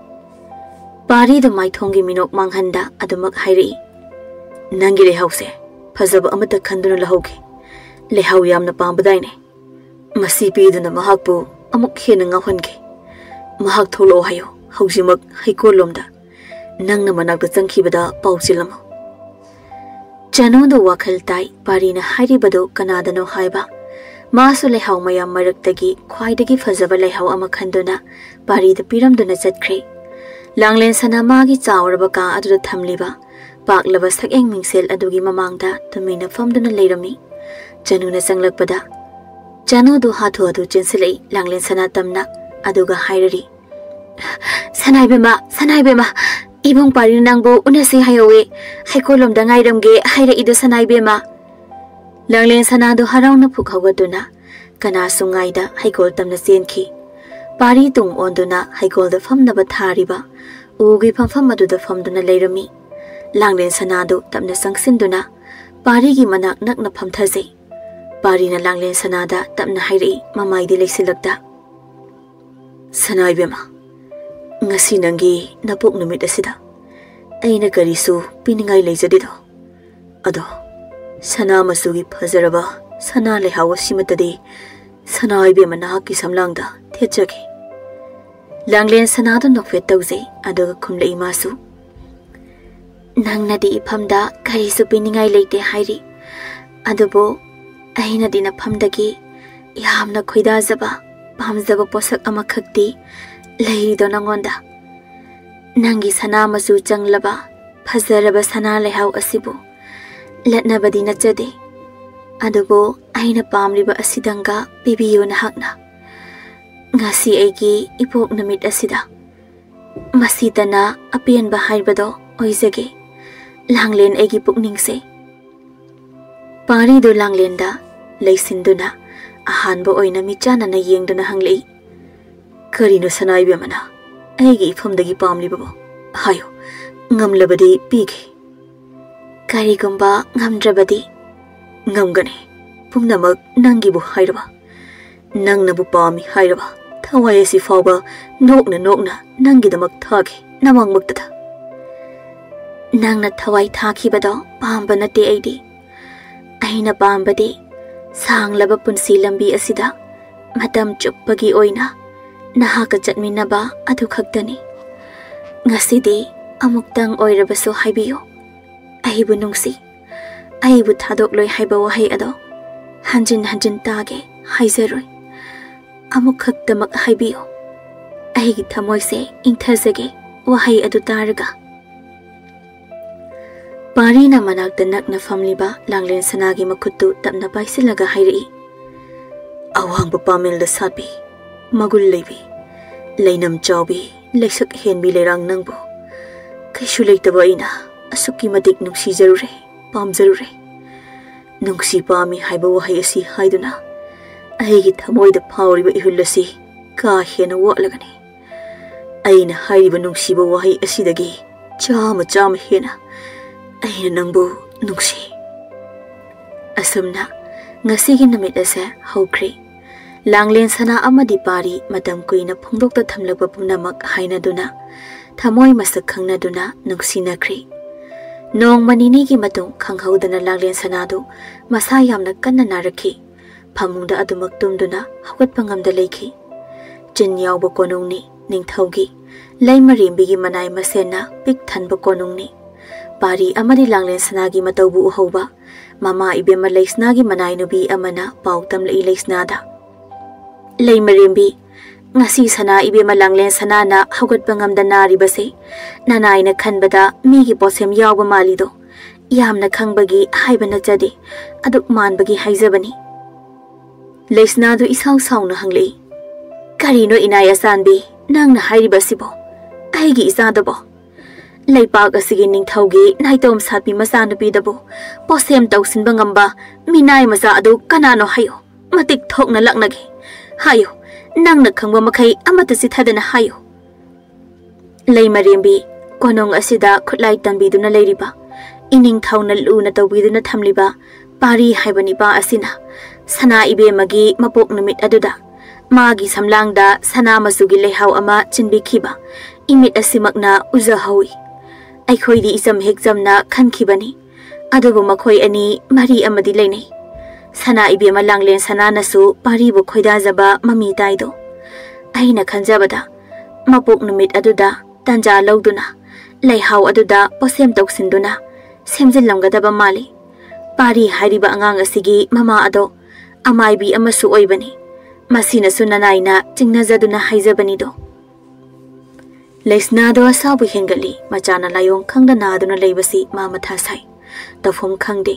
ꯄꯥꯔꯤꯗꯨ ꯃꯥꯏꯊꯣꯡꯒꯤ ꯃꯤꯅꯣꯛ ꯃꯥꯡꯍꯟꯗ ꯑꯗꯨꯃꯛ ꯍꯥꯏꯔꯛꯏ, "ꯅꯪꯒꯤ ꯂꯩꯍꯥꯎꯁꯦ ꯐꯖꯕ ꯑꯃꯠꯇ ꯈꯟꯗꯨꯅ ꯂꯧꯍꯧꯒꯦ꯫ ꯂꯩꯍꯥꯎ ꯌꯥꯝꯅ ꯄꯥꯝꯕꯗꯥꯏꯅꯦ꯫ ꯃꯁꯤ ꯄꯤꯗꯨꯅ ꯃꯍꯥꯛꯄꯨ ꯑꯃꯨꯛ ꯍꯦꯟꯅ ꯉꯥꯎꯍꯟꯒꯦ꯫ ꯃꯍꯥꯛ ꯊꯣꯛꯂꯛꯑꯣ ꯍꯥꯏꯌꯨ ꯍꯧꯖꯤꯛꯃꯛ ꯍꯩꯀꯣꯜꯂꯣꯝꯗ꯫ ꯅꯪꯅ ꯃꯅꯥꯛꯇ ꯆꯪꯈꯤꯕꯗ ꯄꯥꯎ ꯆꯦꯜꯂꯝꯃꯨ꯫" ꯆꯅꯨꯗꯨ ꯋꯥꯈꯜ ꯇꯥꯏ꯫ ꯄꯥꯔꯤꯅ ꯍꯥꯏꯔꯤꯕꯗꯨ ꯀꯅꯥꯗꯅꯣ ꯍꯥꯏꯕ꯫ ꯃꯥꯁꯨ ꯂꯩꯍꯥꯎ ꯃꯌꯥꯝ ꯃꯔꯛꯇꯒꯤ ꯈ꯭ꯋꯥꯏꯗꯒꯤ ꯐꯖꯕ ꯂꯩꯍꯥꯎ ꯑꯃ ꯈꯟꯗꯨꯅ ꯄꯥꯔꯤꯗ ꯄꯤꯔꯝꯗꯨꯅ ꯆꯠꯈ꯭ꯔꯦ꯫ ꯂꯥꯡꯂꯦꯟ ꯁꯅꯥ ꯃꯥꯒꯤ ꯆꯥꯎꯔꯕ ꯀꯥ ꯑꯗꯨꯗ ꯊꯝꯂꯤꯕ ꯄꯥꯛꯂꯕ ꯁꯛꯌꯦꯡ ꯃꯤꯡꯁꯦꯜ ꯑꯗꯨꯒꯤ ꯃꯃꯥꯡꯗ ꯇꯨꯃꯤꯟꯅ ꯐꯝꯗꯨꯅ ꯂꯩꯔꯝꯃꯤ꯫ ꯆꯅꯨꯅ ꯆꯪꯂꯛꯄꯗ ꯆꯅꯨꯗꯨ ꯍꯥꯊꯨ ꯍꯥꯊꯨ ꯆꯦꯟꯁꯤꯜꯂꯛꯏ ꯂꯥꯡꯂꯦꯟ ꯁꯅꯥ ꯇꯝꯅ, ꯑꯗꯨꯒ ꯍꯥꯏꯔꯔꯤ, "ꯁꯅꯥꯏꯕꯦꯝꯃ, ꯁꯅꯥꯏꯕꯦꯝꯃ, ꯏꯕꯨꯡ ꯄꯥꯔꯤꯅ ꯅꯪꯕꯨ ꯎꯅꯁꯤ ꯍꯥꯏꯍꯧꯋꯦ꯫ ꯍꯩꯀꯣꯜꯂꯣꯝꯗ ꯉꯥꯏꯔꯝꯒꯦ ꯍꯥꯏꯔꯛꯏꯗꯣ ꯁꯅꯥꯏꯕꯦꯝꯃ꯫" ꯂꯥꯡꯂꯦꯟ ꯁꯅꯥꯗꯣ ꯍꯔꯥꯎꯅ ꯐꯨꯛ ꯍꯧꯒꯠꯇꯨꯅ ꯀꯅꯥꯁꯨ ꯉꯥꯏꯗ ꯍꯩꯀꯣꯜ ꯇꯝꯅ ꯆꯦꯟꯈꯤ꯫ ꯄꯥꯔꯤ ꯇꯨꯡ ꯑꯣꯟꯗꯨꯅ ꯍꯩꯀꯣꯜꯗ ꯐꯝꯅꯕ ꯊꯥꯔꯤꯕ ꯎꯒꯤ ꯐꯝꯐꯝ ꯑꯗꯨꯗ ꯐꯝꯗꯨꯅ ꯂꯩꯔꯝꯃꯤ꯫ ꯂꯥꯡꯂꯦꯟ ꯁꯅꯥꯗꯨ ꯇꯞꯅ ꯆꯪꯁꯤꯟꯗꯨꯅ ꯄꯥꯔꯤꯒꯤ ꯃꯅꯥꯛ ꯅꯛꯅ ꯐꯝꯊꯖꯩ꯫ ꯄꯥꯔꯤꯅ ꯂꯥꯡꯂꯦꯟ ꯁꯅꯥꯗ ꯇꯞꯅ ꯍꯥꯏꯔꯛꯏ, ꯃꯃꯥꯏꯗꯤ ꯂꯩꯁꯤꯜꯂꯛꯇ, "ꯁꯅꯥ ꯏꯕꯦꯝꯃ, ꯉꯁꯤ ꯅꯪꯒꯤ ꯅꯄꯣꯛ ꯅꯨꯃꯤꯠ ꯑꯁꯤꯗ ꯑꯩꯅ ꯀꯔꯤꯁꯨ ꯄꯤꯅꯤꯡꯉꯥꯏ ꯂꯩꯖꯗꯦꯗꯣ꯫ ꯑꯗꯣ ꯁꯅꯥ ꯃꯆꯨꯒꯤ ꯐꯖꯔꯕ ꯁꯅꯥ ꯂꯩꯍꯥꯎ ꯑꯁꯤꯃꯠꯇꯗꯤ ꯁꯅꯥ ꯏꯕꯦꯝꯃ ꯅꯍꯥꯛꯀꯤ ꯁꯝꯂꯥꯡꯗ ꯊꯦꯠꯆꯒꯦ꯫" ꯂꯥꯡꯂꯦꯟ ꯁꯅꯥꯗꯨ ꯅꯣꯛꯐꯦꯠ ꯇꯧꯖꯩ, ꯑꯗꯨꯒ ꯈꯨꯝꯂꯛꯏ ꯃꯥꯁꯨ, "ꯅꯪꯅꯗꯤ ꯏꯐꯝꯗ ꯀꯔꯤꯁꯨ ꯄꯤꯅꯤꯡꯉꯥꯏ ꯂꯩꯇꯦ ꯍꯥꯏꯔꯤ, ꯑꯗꯨꯕꯨ ꯑꯩꯅꯗꯤ ꯅꯐꯝꯗꯒꯤ ꯌꯥꯝꯅ ꯈꯣꯏꯗꯥꯖꯕ, ꯄꯥꯝꯖꯕ ꯄꯣꯠꯁꯛ ꯑꯃꯈꯛꯇꯤ ꯂꯩꯔꯤꯗꯣ ꯅꯉꯣꯟꯗ꯫ ꯅꯪꯒꯤ ꯁꯅꯥ ꯃꯆꯨ ꯆꯪꯂꯕ ꯐꯖꯔꯕ ꯁꯅꯥ ꯂꯩꯍꯥꯎ ꯑꯁꯤꯕꯨ ꯂꯠꯅꯕꯗꯤ ꯅꯠꯆꯗꯦ, ꯑꯗꯨꯕꯨ ꯑꯩꯅ ꯄꯥꯝꯂꯤꯕ ꯑꯁꯤꯗꯪꯒ ꯄꯤꯕꯤꯌꯨ ꯅꯍꯥꯛꯅ꯫ ꯉꯁꯤ ꯑꯩꯒꯤ ꯏꯄꯣꯛ ꯅꯨꯃꯤꯠ ꯑꯁꯤꯗ ꯃꯁꯤꯇꯅ ꯑꯄꯦꯟꯕ ꯍꯥꯏꯕꯗꯣ ꯑꯣꯏꯖꯒꯦ, ꯂꯥꯡꯂꯦꯟ ꯑꯩꯒꯤ ꯄꯨꯛꯅꯤꯡꯁꯦ꯫" ꯄꯥꯔꯤꯗꯨ ꯂꯥꯡꯂꯦꯟꯗ ꯂꯩꯁꯤꯟꯗꯨꯅ ꯑꯍꯥꯟꯕ ꯑꯣꯏꯅ ꯃꯤꯠꯆꯥꯟꯅꯅ ꯌꯦꯡꯗꯨꯅ ꯍꯪꯂꯛꯏ, "ꯀꯔꯤꯅꯣ ꯁꯅꯥ ꯏꯕꯦꯝꯃꯅ ꯑꯩꯒꯤ ꯏꯐꯝꯗꯒꯤ ꯄꯥꯝꯂꯤꯕꯕꯣ? ꯍꯥꯏꯌꯨ, ꯉꯝꯂꯕꯗꯤ ꯄꯤꯒꯦ꯫" "ꯀꯔꯤꯒꯨꯝꯕ ꯉꯝꯗ꯭ꯔꯕꯗꯤ?" "ꯉꯝꯒꯅꯤ, ꯄꯨꯝꯅꯃꯛ ꯅꯪꯒꯤꯕꯨ ꯍꯥꯏꯔꯕ, ꯅꯪꯅꯕꯨ ꯄꯥꯝꯃꯤ ꯍꯥꯏꯔꯕ, ꯊꯋꯥꯏ ꯑꯁꯤ ꯐꯥꯎꯕ ꯅꯣꯛꯅ ꯅꯣꯛꯅ ꯅꯪꯒꯤꯗꯃꯛ ꯊꯥꯒꯦ, ꯅꯃꯥꯡꯃꯛꯇꯗ꯫" "ꯅꯪꯅ ꯊꯋꯥꯏ ꯊꯥꯈꯤꯕꯗꯣ ꯄꯥꯝꯕ ꯅꯠꯇꯦ ꯑꯩꯗꯤ꯫ ꯑꯩꯅ ꯄꯥꯝꯕꯗꯤ ꯁꯥꯡꯂꯕ ꯄꯨꯟꯁꯤ ꯂꯝꯕꯤ ꯑꯁꯤꯗ ꯃꯇꯝ ꯆꯨꯞꯄꯒꯤ ꯑꯣꯏꯅ ꯅꯍꯥꯛꯀ ꯆꯠꯃꯤꯟꯅꯕ ꯑꯗꯨ ꯈꯛꯇꯅꯤ꯫ ꯉꯁꯤꯗꯤ ꯑꯃꯨꯛꯇꯪ ꯑꯣꯏꯔꯕꯁꯨ ꯍꯥꯏꯕꯤꯌꯨ, ꯑꯩꯕꯨ ꯅꯨꯡꯁꯤ, ꯑꯩꯕꯨ ꯊꯥꯗꯣꯛꯂꯣꯏ ꯍꯥꯏꯕ ꯋꯥꯍꯩ ꯑꯗꯣ ꯍꯟꯖꯤꯟ ꯍꯟꯖꯤꯟ ꯇꯥꯒꯦ, ꯍꯥꯏꯖꯔꯣꯏ꯫ ꯑꯃꯨꯛꯈꯛꯇꯃꯛ ꯍꯥꯏꯕꯤꯌꯨ꯫ ꯑꯩꯒꯤ ꯊꯃꯣꯏꯁꯦ ꯏꯪꯊꯖꯒꯦ ꯋꯥꯍꯩ ꯑꯗꯨ ꯇꯥꯔꯒ꯫ ꯄꯥꯔꯤꯅ ꯃꯅꯥꯛꯇ ꯅꯛꯅ ꯐꯝꯂꯤꯕ ꯂꯥꯡꯂꯦꯟ ꯁꯅꯥꯒꯤ ꯃꯈꯨꯠꯇꯨ ꯇꯞꯅ ꯄꯥꯏꯁꯤꯜꯂꯒ ꯍꯥꯏꯔꯛꯏ, "ꯑꯋꯥꯡꯕ ꯄꯥꯃꯦꯜꯗ ꯁꯥꯠꯄꯤ, ꯃꯒꯨꯟ ꯂꯩꯕꯤ, ꯂꯩꯅꯝ ꯆꯥꯎꯕꯤ, ꯂꯩꯁꯛ ꯍꯦꯟꯕꯤ ꯂꯩꯔꯥꯡ ꯅꯪꯕꯨ ꯀꯩꯁꯨ ꯂꯩꯇꯕ ꯑꯩꯅ ꯑꯁꯨꯛꯀꯤ ꯃꯇꯤꯛ ꯅꯨꯡꯁꯤꯖꯔꯨꯔꯦ, ꯄꯥꯝꯖꯔꯨꯔꯦ꯫ ꯅꯨꯡꯁꯤ ꯄꯥꯝꯃꯤ ꯍꯥꯏꯕ ꯋꯥꯍꯩ ꯑꯁꯤ ꯍꯥꯏꯗꯨꯅ ꯑꯩꯒꯤ ꯊꯃꯣꯏꯗ ꯐꯥꯎꯔꯤꯕ ꯏꯍꯨꯜ ꯑꯁꯤ ꯀꯥ ꯍꯦꯟꯅ ꯋꯥꯠꯂꯒꯅꯤ꯫ ꯑꯩꯅ ꯍꯥꯏꯔꯤꯕ ꯅꯨꯡꯁꯤꯕ ꯋꯥꯍꯩ ꯑꯁꯤꯗꯒꯤ ꯆꯥꯝꯃ ꯆꯥꯝꯃ ꯍꯦꯟꯅ ꯑꯩꯅ ꯅꯪꯕꯨ ꯅꯨꯡꯁꯤ꯫" ꯑꯁꯨꯝꯅ ꯉꯁꯤꯒꯤ ꯅꯨꯃꯤꯠ ꯑꯁꯦ ꯍꯧꯈ꯭ꯔꯦ꯫ ꯂꯥꯡꯂꯦꯟ ꯁꯅꯥ ꯑꯃꯗꯤ ꯄꯥꯔꯤ ꯃꯇꯝ ꯀꯨꯏꯅ ꯐꯣꯡꯗꯣꯛꯇ ꯊꯝꯂꯛꯄ ꯄꯨꯝꯅꯃꯛ ꯍꯥꯏꯅꯗꯨꯅ, ꯊꯃꯣꯏ ꯃꯁꯛ ꯈꯪꯅꯗꯨꯅ ꯅꯨꯡꯁꯤꯅꯈ꯭ꯔꯦ꯫ ꯅꯣꯡꯃ ꯅꯤꯅꯤꯒꯤ ꯃꯇꯨꯡ ꯈꯪꯍꯧꯗꯅ ꯂꯥꯡꯂꯦꯟ ꯁꯅꯥꯗꯨ ꯃꯁꯥ ꯌꯥꯝꯅ ꯀꯟꯅ ꯅꯥꯔꯛꯈꯤ꯫ ꯐꯃꯨꯡꯗ ꯑꯗꯨꯃꯛ ꯇꯨꯝꯗꯨꯅ ꯍꯧꯒꯠꯄ ꯉꯝꯗ ꯂꯩꯈꯤ꯫ ꯆꯤꯟ ꯌꯥꯎꯕ ꯀꯣꯅꯨꯡꯅꯤ ꯅꯤꯡꯊꯧꯒꯤ, ꯂꯩꯃꯔꯦꯝꯕꯤꯒꯤ ꯃꯅꯥꯏ ꯃꯁꯦꯟꯅ ꯄꯤꯛ ꯊꯟꯕ ꯀꯣꯅꯨꯡꯅꯤ꯫ ꯄꯥꯔꯤ ꯑꯃꯗꯤ ꯂꯥꯡꯂꯦꯟ ꯁꯅꯥꯒꯤ ꯃꯇꯧꯕꯨ ꯎꯍꯧꯕ ꯃꯃꯥ ꯏꯕꯦꯝꯃ ꯂꯩꯁꯅꯥꯒꯤ ꯃꯅꯥꯏ ꯅꯨꯄꯤ ꯑꯃꯅ ꯄꯥꯎ ꯇꯝꯂꯛꯏ ꯂꯩꯁꯅꯥꯗ, "ꯂꯩꯃꯔꯦꯝꯕꯤ, ꯉꯁꯤ ꯁꯅꯥ ꯏꯕꯦꯝꯃ ꯂꯥꯡꯂꯦꯟ ꯁꯅꯥꯅ ꯍꯧꯒꯠꯄ ꯉꯝꯗ ꯅꯥꯔꯤꯕꯁꯦ ꯅꯅꯥꯏꯅ ꯈꯟꯕꯗ ꯃꯤꯒꯤ ꯄꯣꯠꯁꯦꯝ ꯌꯥꯎꯕ ꯃꯥꯜꯂꯤꯗꯣ꯫ ꯌꯥꯝꯅ ꯈꯪꯕꯒꯤ ꯍꯥꯏꯕ ꯅꯠꯆꯗꯦ, ꯑꯗꯨꯛ ꯃꯥꯟꯕꯒꯤ ꯍꯥꯏꯖꯕꯅꯤ꯫" ꯂꯩꯁꯅꯥꯗꯨ ꯏꯁꯥꯎ ꯁꯥꯎꯅ ꯍꯪꯂꯛꯏ, "ꯀꯔꯤꯅꯣ ꯏꯅꯥꯏ ꯑꯆꯥꯟꯕꯤ, ꯅꯪꯅ ꯍꯥꯏꯔꯤꯕꯁꯤꯕꯣ? ꯑꯩꯒꯤ ꯏꯆꯥꯗꯕꯣ? ꯂꯩꯄꯥꯛ ꯑꯁꯤꯒꯤ ꯅꯤꯡꯊꯧꯒꯤ ꯅꯥꯏꯇꯣꯝ ꯁꯥꯠꯄꯤ ꯃꯆꯥꯅꯨꯄꯤꯗꯕꯨ ꯄꯣꯠꯁꯦꯝ ꯇꯧꯁꯤꯟꯕ ꯉꯝꯕ ꯃꯤꯅꯥꯏ ꯃꯆꯥ ꯑꯗꯨ ꯀꯅꯥꯅꯣ ꯍꯥꯏꯌꯨ? ꯃꯇꯤꯛ ꯊꯣꯛꯅ ꯂꯛꯅꯒꯦ꯫ ꯍꯥꯏꯌꯨ, ꯅꯪꯅ ꯈꯪꯕ ꯃꯈꯩ ꯑꯃꯠꯇ ꯆꯤꯊꯗꯅ ꯍꯥꯏꯌꯨ꯫" ꯂꯩꯃꯔꯦꯝꯕꯤ, ꯀꯣꯅꯨꯡ ꯑꯁꯤꯗ ꯈꯨꯠꯂꯥꯏ ꯇꯝꯕꯤꯗꯨꯅ ꯂꯩꯔꯤꯕ, ꯏꯅꯤꯡꯊꯧꯅ ꯂꯨꯅ ꯇꯧꯕꯤꯗꯨꯅ ꯊꯝꯂꯤꯕ ꯄꯥꯔꯤ ꯍꯥꯏꯕ ꯅꯤꯄꯥ ꯑꯁꯤꯅ ꯁꯅꯥ ꯏꯕꯦꯝꯃꯒꯤ ꯃꯄꯣꯛ ꯅꯨꯃꯤꯠ ꯑꯗꯨꯗ ꯃꯥꯒꯤ ꯁꯝꯂꯥꯡꯗ ꯁꯅꯥ ꯃꯆꯨꯒꯤ ꯂꯩꯍꯥꯎ ꯑꯃ ꯆꯤꯟꯕꯤꯈꯤꯕ ꯏꯃꯤꯠ ꯑꯁꯤꯃꯛꯅ ꯎꯖꯍꯧꯏ꯫ ꯑꯩꯈꯣꯏꯗꯤ ꯏꯆꯝ ꯍꯦꯛ ꯆꯝꯅ ꯈꯟꯈꯤꯕꯅꯤ, ꯑꯗꯨꯕꯨ ꯃꯈꯣꯏ ꯑꯅꯤ ꯃꯔꯤ ꯑꯃꯗꯤ ꯂꯩꯅꯩ꯫ ꯁꯅꯥ ꯏꯕꯦꯝꯃ ꯂꯥꯡꯂꯦꯟ ꯁꯅꯥꯅꯁꯨ ꯄꯥꯔꯤꯕꯨ ꯈꯣꯏꯗꯥꯖꯕ ꯃꯃꯤ ꯇꯥꯏꯗꯣ꯫ ꯑꯩꯅ ꯈꯟꯖꯕꯗ ꯃꯄꯣꯛ ꯅꯨꯃꯤꯠ ꯑꯗꯨꯗ ꯇꯟꯖꯥ ꯂꯧꯗꯨꯅ ꯂꯩꯍꯥꯎ ꯑꯗꯨꯗ ꯄꯣꯠꯁꯦꯝ ꯇꯧꯁꯤꯟꯗꯨꯅ ꯁꯦꯝꯖꯤꯜꯂꯝꯒꯗꯕ ꯃꯥꯜꯂꯤ꯫ ꯄꯥꯔꯤ ꯍꯥꯏꯔꯤꯕ ꯑꯉꯥꯡ ꯑꯁꯤꯒꯤ ꯃꯃꯥ ꯑꯗꯣ ꯑꯃꯥꯏꯕꯤ ꯑꯃꯁꯨ ꯑꯣꯏꯕꯅꯤ꯫ ꯃꯁꯤꯅꯁꯨ ꯅꯅꯥꯏꯅ ꯆꯤꯡꯅꯖꯗꯨꯅ ꯍꯥꯏꯖꯕꯅꯤꯗꯣ꯫ ꯂꯩꯁꯅꯥꯗꯣ ꯑꯁꯥꯎꯕ ꯍꯦꯟꯒꯠꯂꯤ꯫ ꯃꯆꯥꯅ ꯂꯥꯏꯑꯣꯡ ꯈꯪꯗ ꯅꯥꯗꯨꯅ ꯂꯩꯕꯁꯤ ꯃꯥ ꯃꯊꯥ ꯁꯥꯏ꯫ ꯇꯧꯐꯝ ꯈꯪꯗꯦ꯫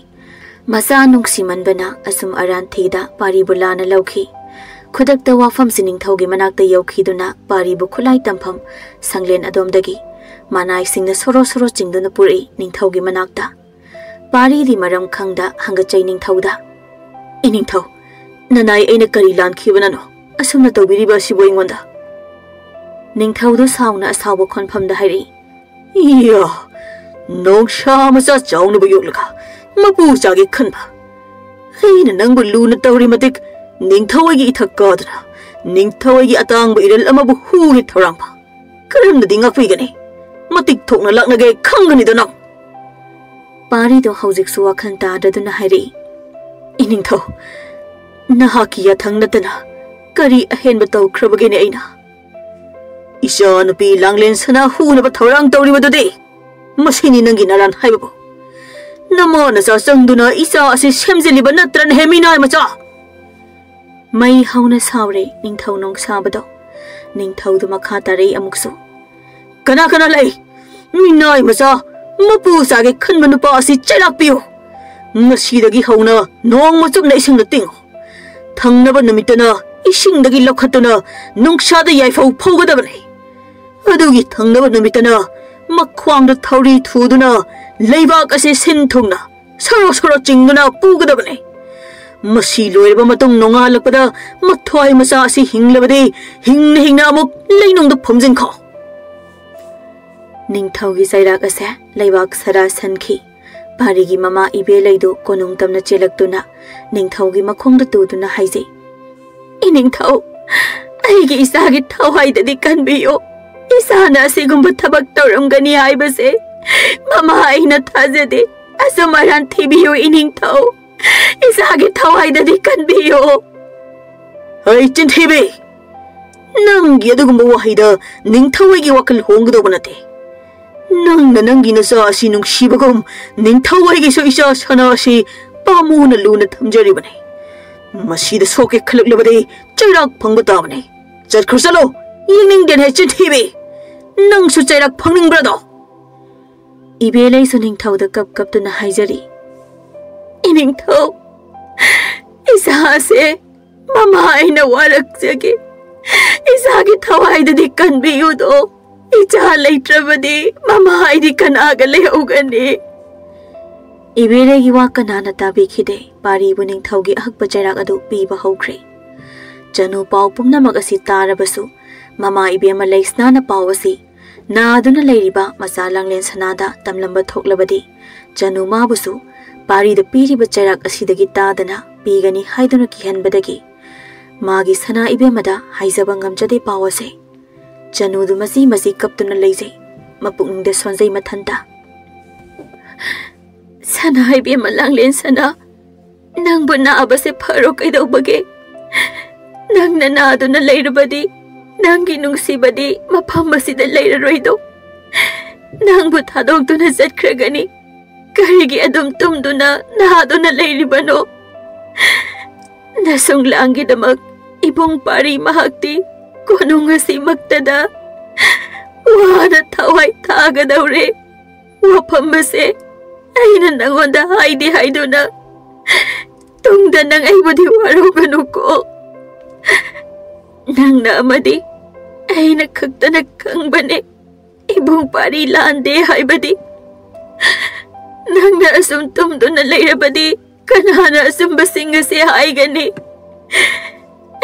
ꯃꯆꯥ ꯅꯨꯡꯁꯤꯃꯟꯕꯅ ꯑꯆꯨꯝ ꯑꯔꯥꯟ ꯊꯤꯗ ꯄꯥꯔꯤꯕꯨ ꯂꯥꯟꯅ ꯂꯧꯈꯤ꯫ ꯈꯨꯗꯛꯇ ꯋꯥꯐꯝꯁꯤ ꯅꯤꯡꯊꯧꯒꯤ ꯃꯅꯥꯛꯇ ꯌꯧꯈꯤꯗꯨꯅ ꯄꯥꯔꯤꯕꯨ ꯈꯨꯠꯂꯥꯏ ꯇꯝꯐꯝ ꯁꯪꯂꯦꯟ ꯑꯗꯣꯝꯗꯒꯤ ꯃꯅꯥꯏꯁꯤꯡꯅ ꯁꯣꯔꯣ ꯁꯣꯔꯣ ꯆꯤꯡꯗꯨꯅ ꯄꯨꯔꯛꯏ ꯅꯤꯡꯊꯧꯒꯤ ꯃꯅꯥꯛꯇ꯫ ꯄꯥꯔꯤꯗꯤ ꯃꯔꯝ ꯈꯪꯗ ꯍꯪꯒꯠꯆꯩ ꯅꯤꯡꯊꯧꯗ꯫ "ꯑꯦ ꯅꯤꯡꯊꯧ, ꯅꯅꯥꯏ ꯑꯩꯅ ꯀꯔꯤ ꯂꯥꯟꯈꯤꯕꯅꯅꯣ ꯑꯁꯨꯝꯅ ꯇꯧꯕꯤꯔꯤꯕ ꯑꯁꯤꯕꯨ ꯑꯩꯉꯣꯟꯗ?" ꯅꯤꯡꯊꯧꯗꯨ ꯁꯥꯎꯅ ꯑꯁꯥꯎꯕ ꯈꯣꯟꯐꯝꯗ ꯍꯥꯏꯔꯛꯏ꯫ "ꯏꯌꯥ, ꯅꯣꯡꯁꯥ ꯃꯆꯥ ꯆꯥꯎꯅꯕ ꯌꯣꯛꯂꯒ ꯃꯄꯨ ꯆꯥꯒꯦ ꯈꯟꯕ꯫ ꯑꯩꯅ ꯅꯪꯕꯨ ꯂꯨꯅ ꯇꯧꯔꯤ ꯃꯇꯤꯛ ꯅꯤꯡꯊꯧ ꯑꯩꯒꯤ ꯏꯊꯛ ꯀꯥꯗꯨꯅ ꯅꯤꯡꯊꯧ ꯑꯩꯒꯤ ꯑꯇꯥꯡꯕ ꯏꯔꯜ ꯑꯃꯕꯨ ꯍꯨꯒꯦ ꯊꯧꯔꯥꯡꯕ꯫ ꯀꯔꯝꯅꯗꯤ ꯉꯥꯛꯄꯤꯒꯅꯤ? ꯃꯇꯤꯛ ꯊꯣꯛꯅ ꯂꯥꯛꯅꯒꯦ ꯈꯪꯒꯅꯤꯗ ꯅꯪ!" ꯄꯥꯔꯤꯗꯣ ꯍꯧꯖꯤꯛꯁꯨ ꯋꯥꯈꯜ ꯇꯥꯗꯗꯨꯅ ꯍꯥꯏꯔꯛꯏ꯫ "ꯏꯅꯤꯡꯊꯧ, ꯅꯍꯥꯛꯀꯤ ꯌꯥꯊꯪ ꯅꯠꯇꯅ ꯀꯔꯤ ꯑꯍꯦꯟꯕ ꯇꯧꯈ꯭ꯔꯕꯒꯦꯅꯦ ꯑꯩꯅ? ꯏꯆꯥ ꯅꯨꯄꯤ ꯂꯥꯡꯂꯦꯟ ꯁꯅꯥ ꯍꯨꯅꯕ ꯊꯧꯔꯥꯡ ꯇꯧꯔꯤꯕꯗꯨꯗꯤ ꯃꯁꯤꯅꯤ ꯅꯪꯒꯤ ꯅꯔꯥꯟ ꯍꯥꯏꯕꯕꯨ꯫ ꯅꯃꯥ ꯅꯆꯥ ꯆꯪꯗꯨꯅ ꯏꯆꯥ ꯑꯁꯤ ꯁꯦꯝꯖꯤꯜꯂꯤꯕ ꯅꯠꯇ꯭ꯔꯅꯦꯍꯦ, ꯃꯤꯅꯥꯏ ꯃꯆꯥ!" ꯃꯩ ꯍꯧꯅ ꯁꯥꯎꯔꯦ ꯅꯤꯡꯊꯧ ꯅꯣꯡꯁꯥꯕꯗꯣ꯫ ꯅꯤꯡꯊꯧꯗꯨ ꯃꯈꯥ ꯇꯥꯔꯛꯏ ꯑꯃꯨꯛꯁꯨ꯫ "ꯀꯅꯥ ꯀꯅꯥ ꯂꯩ? ꯃꯤꯅꯥꯏ ꯃꯆꯥ, ꯃꯄꯨ ꯆꯥꯒꯦ ꯈꯟꯕ ꯅꯨꯄꯥ ꯑꯁꯤ ꯆꯩꯔꯥꯛꯄꯤꯌꯨ꯫ ꯉꯁꯤꯗꯒꯤ ꯍꯧꯅ ꯅꯣꯡꯃ ꯆꯨꯞꯅ ꯏꯁꯤꯡꯗ ꯇꯤꯡꯉꯨ꯫ ꯊꯪꯅꯕ ꯅꯨꯃꯤꯠꯇꯅ ꯏꯁꯤꯡꯗꯒꯤ ꯂꯧꯈꯠꯇꯨꯅ ꯅꯨꯡꯁꯥꯗ ꯌꯥꯏꯐꯧ ꯐꯧꯒꯗꯕꯅꯤ꯫ ꯑꯗꯨꯒꯤ ꯊꯪꯅꯕ ꯅꯨꯃꯤꯠꯇꯅ ꯃꯈ꯭ꯋꯥꯡꯗ ꯊꯧꯔꯤ ꯊꯨꯗꯨꯅ ꯂꯩꯕꯥꯛ ꯑꯁꯤ ꯁꯤꯟ ꯊꯨꯡꯅ ꯁꯣꯔꯣ ꯁꯣꯔꯣ ꯆꯤꯡꯗꯨꯅ ꯄꯨꯒꯗꯕꯅꯤ꯫ ꯃꯁꯤ ꯂꯣꯏꯔꯕ ꯃꯇꯨꯡ ꯅꯣꯡꯉꯥꯜꯂꯛꯄꯗ ꯃꯊ꯭ꯋꯥꯏ ꯃꯆꯥ ꯑꯁꯤ ꯍꯤꯡꯂꯕꯗꯤ ꯍꯤꯡꯅ ꯍꯤꯡꯅ ꯑꯃꯨꯛ ꯂꯩꯅꯨꯡꯗ ꯐꯨꯝꯖꯤꯟꯈꯣ꯫" ꯅꯤꯡꯊꯧꯒꯤ ꯆꯩꯔꯥꯛ ꯑꯁꯦ ꯂꯩꯕꯥꯛ ꯁꯔꯥ ꯁꯟꯈꯤ꯫ ꯄꯥꯔꯤꯒꯤ ꯃꯃꯥ ꯏꯕꯦꯂꯩꯗꯨ ꯀꯣꯅꯨꯡ ꯇꯝꯅ ꯆꯦꯜꯂꯛꯇꯨꯅ ꯅꯤꯡꯊꯧꯒꯤ ꯃꯈꯣꯡꯗ ꯇꯨꯗꯨꯅ ꯍꯥꯏꯖꯩ, "ꯏꯅꯤꯡꯊꯧ, ꯑꯩꯒꯤ ꯏꯆꯥꯒꯤ ꯊꯋꯥꯏꯗꯗꯤ ꯀꯟꯕꯤꯌꯨ꯫ ꯏꯆꯥꯅ ꯑꯁꯤꯒꯨꯝꯕ ꯊꯕꯛ ꯇꯧꯔꯝꯒꯅꯤ ꯍꯥꯏꯕꯁꯦ ꯃꯃꯥ ꯑꯩꯅ ꯊꯥꯖꯗꯦ꯫ ꯑꯆꯨꯝ ꯑꯔꯥꯟ ꯊꯤꯕꯤꯌꯨ ꯏꯅꯤꯡꯊꯧ꯫ ꯏꯆꯥꯒꯤ ꯊꯋꯥꯏꯗꯗꯤ ꯀꯟꯕꯤꯌꯨ꯫" "ꯍꯩ ꯆꯤꯟꯊꯤꯕꯤ! ꯅꯪꯒꯤ ꯑꯗꯨꯒꯨꯝꯕ ꯋꯥꯍꯩꯗ ꯅꯤꯡꯊꯧ ꯑꯩꯒꯤ ꯋꯥꯈꯜ ꯍꯣꯡꯒꯗꯧꯕ ꯅꯠꯇꯦ꯫ ꯅꯪꯅ ꯅꯪꯒꯤ ꯅꯆꯥ ꯑꯁꯤ ꯅꯨꯡꯁꯤꯕꯒꯨꯝ ꯅꯤꯡꯊꯧ ꯑꯩꯒꯤꯁꯨ ꯏꯆꯥ ꯁꯅꯥ ꯑꯁꯤ ꯄꯥꯝꯃꯨꯅ ꯂꯨꯅ ꯊꯝꯖꯔꯤꯕꯅꯤ꯫ ꯃꯁꯤꯗ ꯁꯣꯛꯀꯦ ꯈꯜꯂꯛꯂꯕꯗꯤ ꯆꯩꯔꯥꯛ ꯐꯪꯕ ꯇꯥꯕꯅꯤ꯫ ꯆꯠꯈ꯭ꯔꯣ, ꯆꯠꯂꯣ꯫ ꯌꯦꯡꯅꯤꯡꯗꯦꯅꯦ, ꯆꯤꯟꯊꯤꯕꯤ꯫ ꯅꯪꯁꯨ ꯆꯩꯔꯥꯛ ꯐꯪꯅꯤꯡꯕ꯭ꯔꯗꯣ? ꯏꯕꯦꯂꯩꯁꯨ ꯅꯤꯡꯊꯧꯗ ꯀꯞ ꯀꯞꯇꯨꯅ ꯍꯥꯏꯖꯔꯤ, "ꯏꯅꯤꯡꯊꯧ, ꯏꯆꯥꯁꯦ ꯃꯃꯥ ꯑꯩꯅ ꯋꯥꯔꯛꯆꯒꯦ꯫ ꯏꯆꯥꯒꯤ ꯊꯋꯥꯏꯗꯗꯤ ꯀꯟꯕꯤꯌꯨꯗꯣ꯫ ꯏꯆꯥ ꯂꯩꯇ꯭ꯔꯕꯗꯤ ꯃꯃꯥ ꯑꯩꯗꯤ ꯀꯅꯥꯒ ꯂꯩꯍꯧꯒꯅꯤ?" ꯏꯕꯦꯂꯩꯒꯤ ꯋꯥ ꯀꯅꯥꯅ ꯇꯥꯕꯤꯈꯤꯗꯦ꯫ ꯄꯥꯔꯤꯕꯨ ꯅꯤꯡꯊꯧꯒꯤ ꯑꯍꯛꯄ ꯆꯩꯔꯥꯛ ꯑꯗꯨ ꯄꯤꯕ ꯍꯧꯈ꯭ꯔꯦ꯫ ꯆꯅꯨ ꯄꯥꯎ ꯄꯨꯝꯅꯃꯛ ꯑꯁꯤ ꯇꯥꯔꯕꯁꯨ, ꯃꯃꯥ ꯏꯕꯦꯝꯃ ꯂꯩꯁꯅꯥꯅ ꯄꯥꯎ ꯑꯁꯤ ꯅꯥꯗꯨꯅ ꯂꯩꯔꯤꯕ ꯃꯆꯥ ꯂꯥꯡꯂꯦꯟ ꯁꯅꯥꯗ ꯇꯝꯂꯝꯕ ꯊꯣꯛꯂꯕꯗꯤ, ꯆꯅꯨ ꯃꯥꯕꯨꯁꯨ ꯄꯥꯔꯤꯗ ꯄꯤꯔꯤꯕ ꯆꯩꯔꯥꯛ ꯑꯁꯤꯗꯒꯤ ꯇꯥꯗꯅ ꯄꯤꯒꯅꯤ ꯍꯥꯏꯗꯨꯅ ꯀꯤꯍꯟꯕꯗꯒꯤ, ꯃꯥꯒꯤ ꯁꯅꯥ ꯏꯕꯦꯝꯃꯗ ꯍꯥꯏꯖꯕ ꯉꯝꯖꯗꯦ ꯄꯥꯎ ꯑꯁꯦ꯫ ꯆꯅꯨꯗꯨ ꯃꯆꯤ ꯃꯆꯤ ꯀꯞꯇꯨꯅ ꯂꯩꯖꯩ, ꯃꯄꯨꯛꯅꯤꯡꯗ ꯁꯣꯟꯖꯩ ꯃꯊꯟꯇ꯫ "ꯁꯅꯥ ꯏꯕꯦꯝꯃ ꯂꯥꯡꯂꯦꯟ ꯁꯅꯥ, ꯅꯪꯕꯨ ꯅꯥꯕꯁꯦ ꯐꯔꯣ ꯀꯩꯗꯧꯕꯒꯦ? ꯅꯪꯅ ꯅꯥꯗꯨꯅ ꯂꯩꯔꯕꯗꯤ ꯅꯪꯒꯤ ꯅꯨꯡꯁꯤꯕꯗꯤ ꯃꯐꯝ ꯑꯁꯤꯗ ꯂꯩꯔꯔꯣꯏꯗꯣ꯫ ꯅꯪꯕꯨ ꯊꯥꯗꯣꯛꯇꯨꯅ ꯆꯠꯈ꯭ꯔꯒꯅꯤ꯫ ꯀꯔꯤꯒꯤ ꯑꯗꯨꯝ ꯇꯨꯝꯗꯨꯅ ꯅꯥꯗꯨꯅ ꯂꯩꯔꯤꯕꯅꯣ? ꯅꯁꯨꯡ ꯂꯥꯡꯒꯤꯗꯃꯛ ꯏꯕꯨꯡ ꯄꯥꯔꯤ ꯃꯍꯥꯛꯇꯤ ꯀꯣꯅꯨꯡ ꯑꯁꯤꯃꯛꯇꯗ ꯋꯥꯅ ꯊꯋꯥꯏ ꯊꯥꯒꯗꯧꯔꯦ꯫ ꯋꯥꯐꯝ ꯑꯁꯦ ꯑꯩꯅ ꯅꯪꯉꯣꯟꯗ ꯍꯥꯏꯗꯤ ꯍꯥꯏꯗꯨꯅ ꯇꯨꯡꯗ ꯅꯪ ꯑꯩꯕꯨꯗꯤ ꯋꯥꯔꯧꯒꯅꯨꯀꯣ꯫ ꯅꯪꯅ ꯑꯃꯗꯤ ꯑꯩꯅ ꯈꯛꯇꯅ ꯈꯪꯕꯅꯦ ꯏꯕꯨꯡ ꯄꯥꯔꯤ ꯂꯥꯟꯗꯦ ꯍꯥꯏꯕꯗꯤ꯫ ꯅꯪꯅ ꯑꯁꯨꯝ ꯇꯨꯝꯗꯨꯅ ꯂꯩꯔꯕꯗꯤ ꯀꯅꯥꯅ ꯑꯆꯨꯝꯕꯁꯤꯡ ꯑꯁꯤ ꯍꯥꯏꯒꯅꯤ?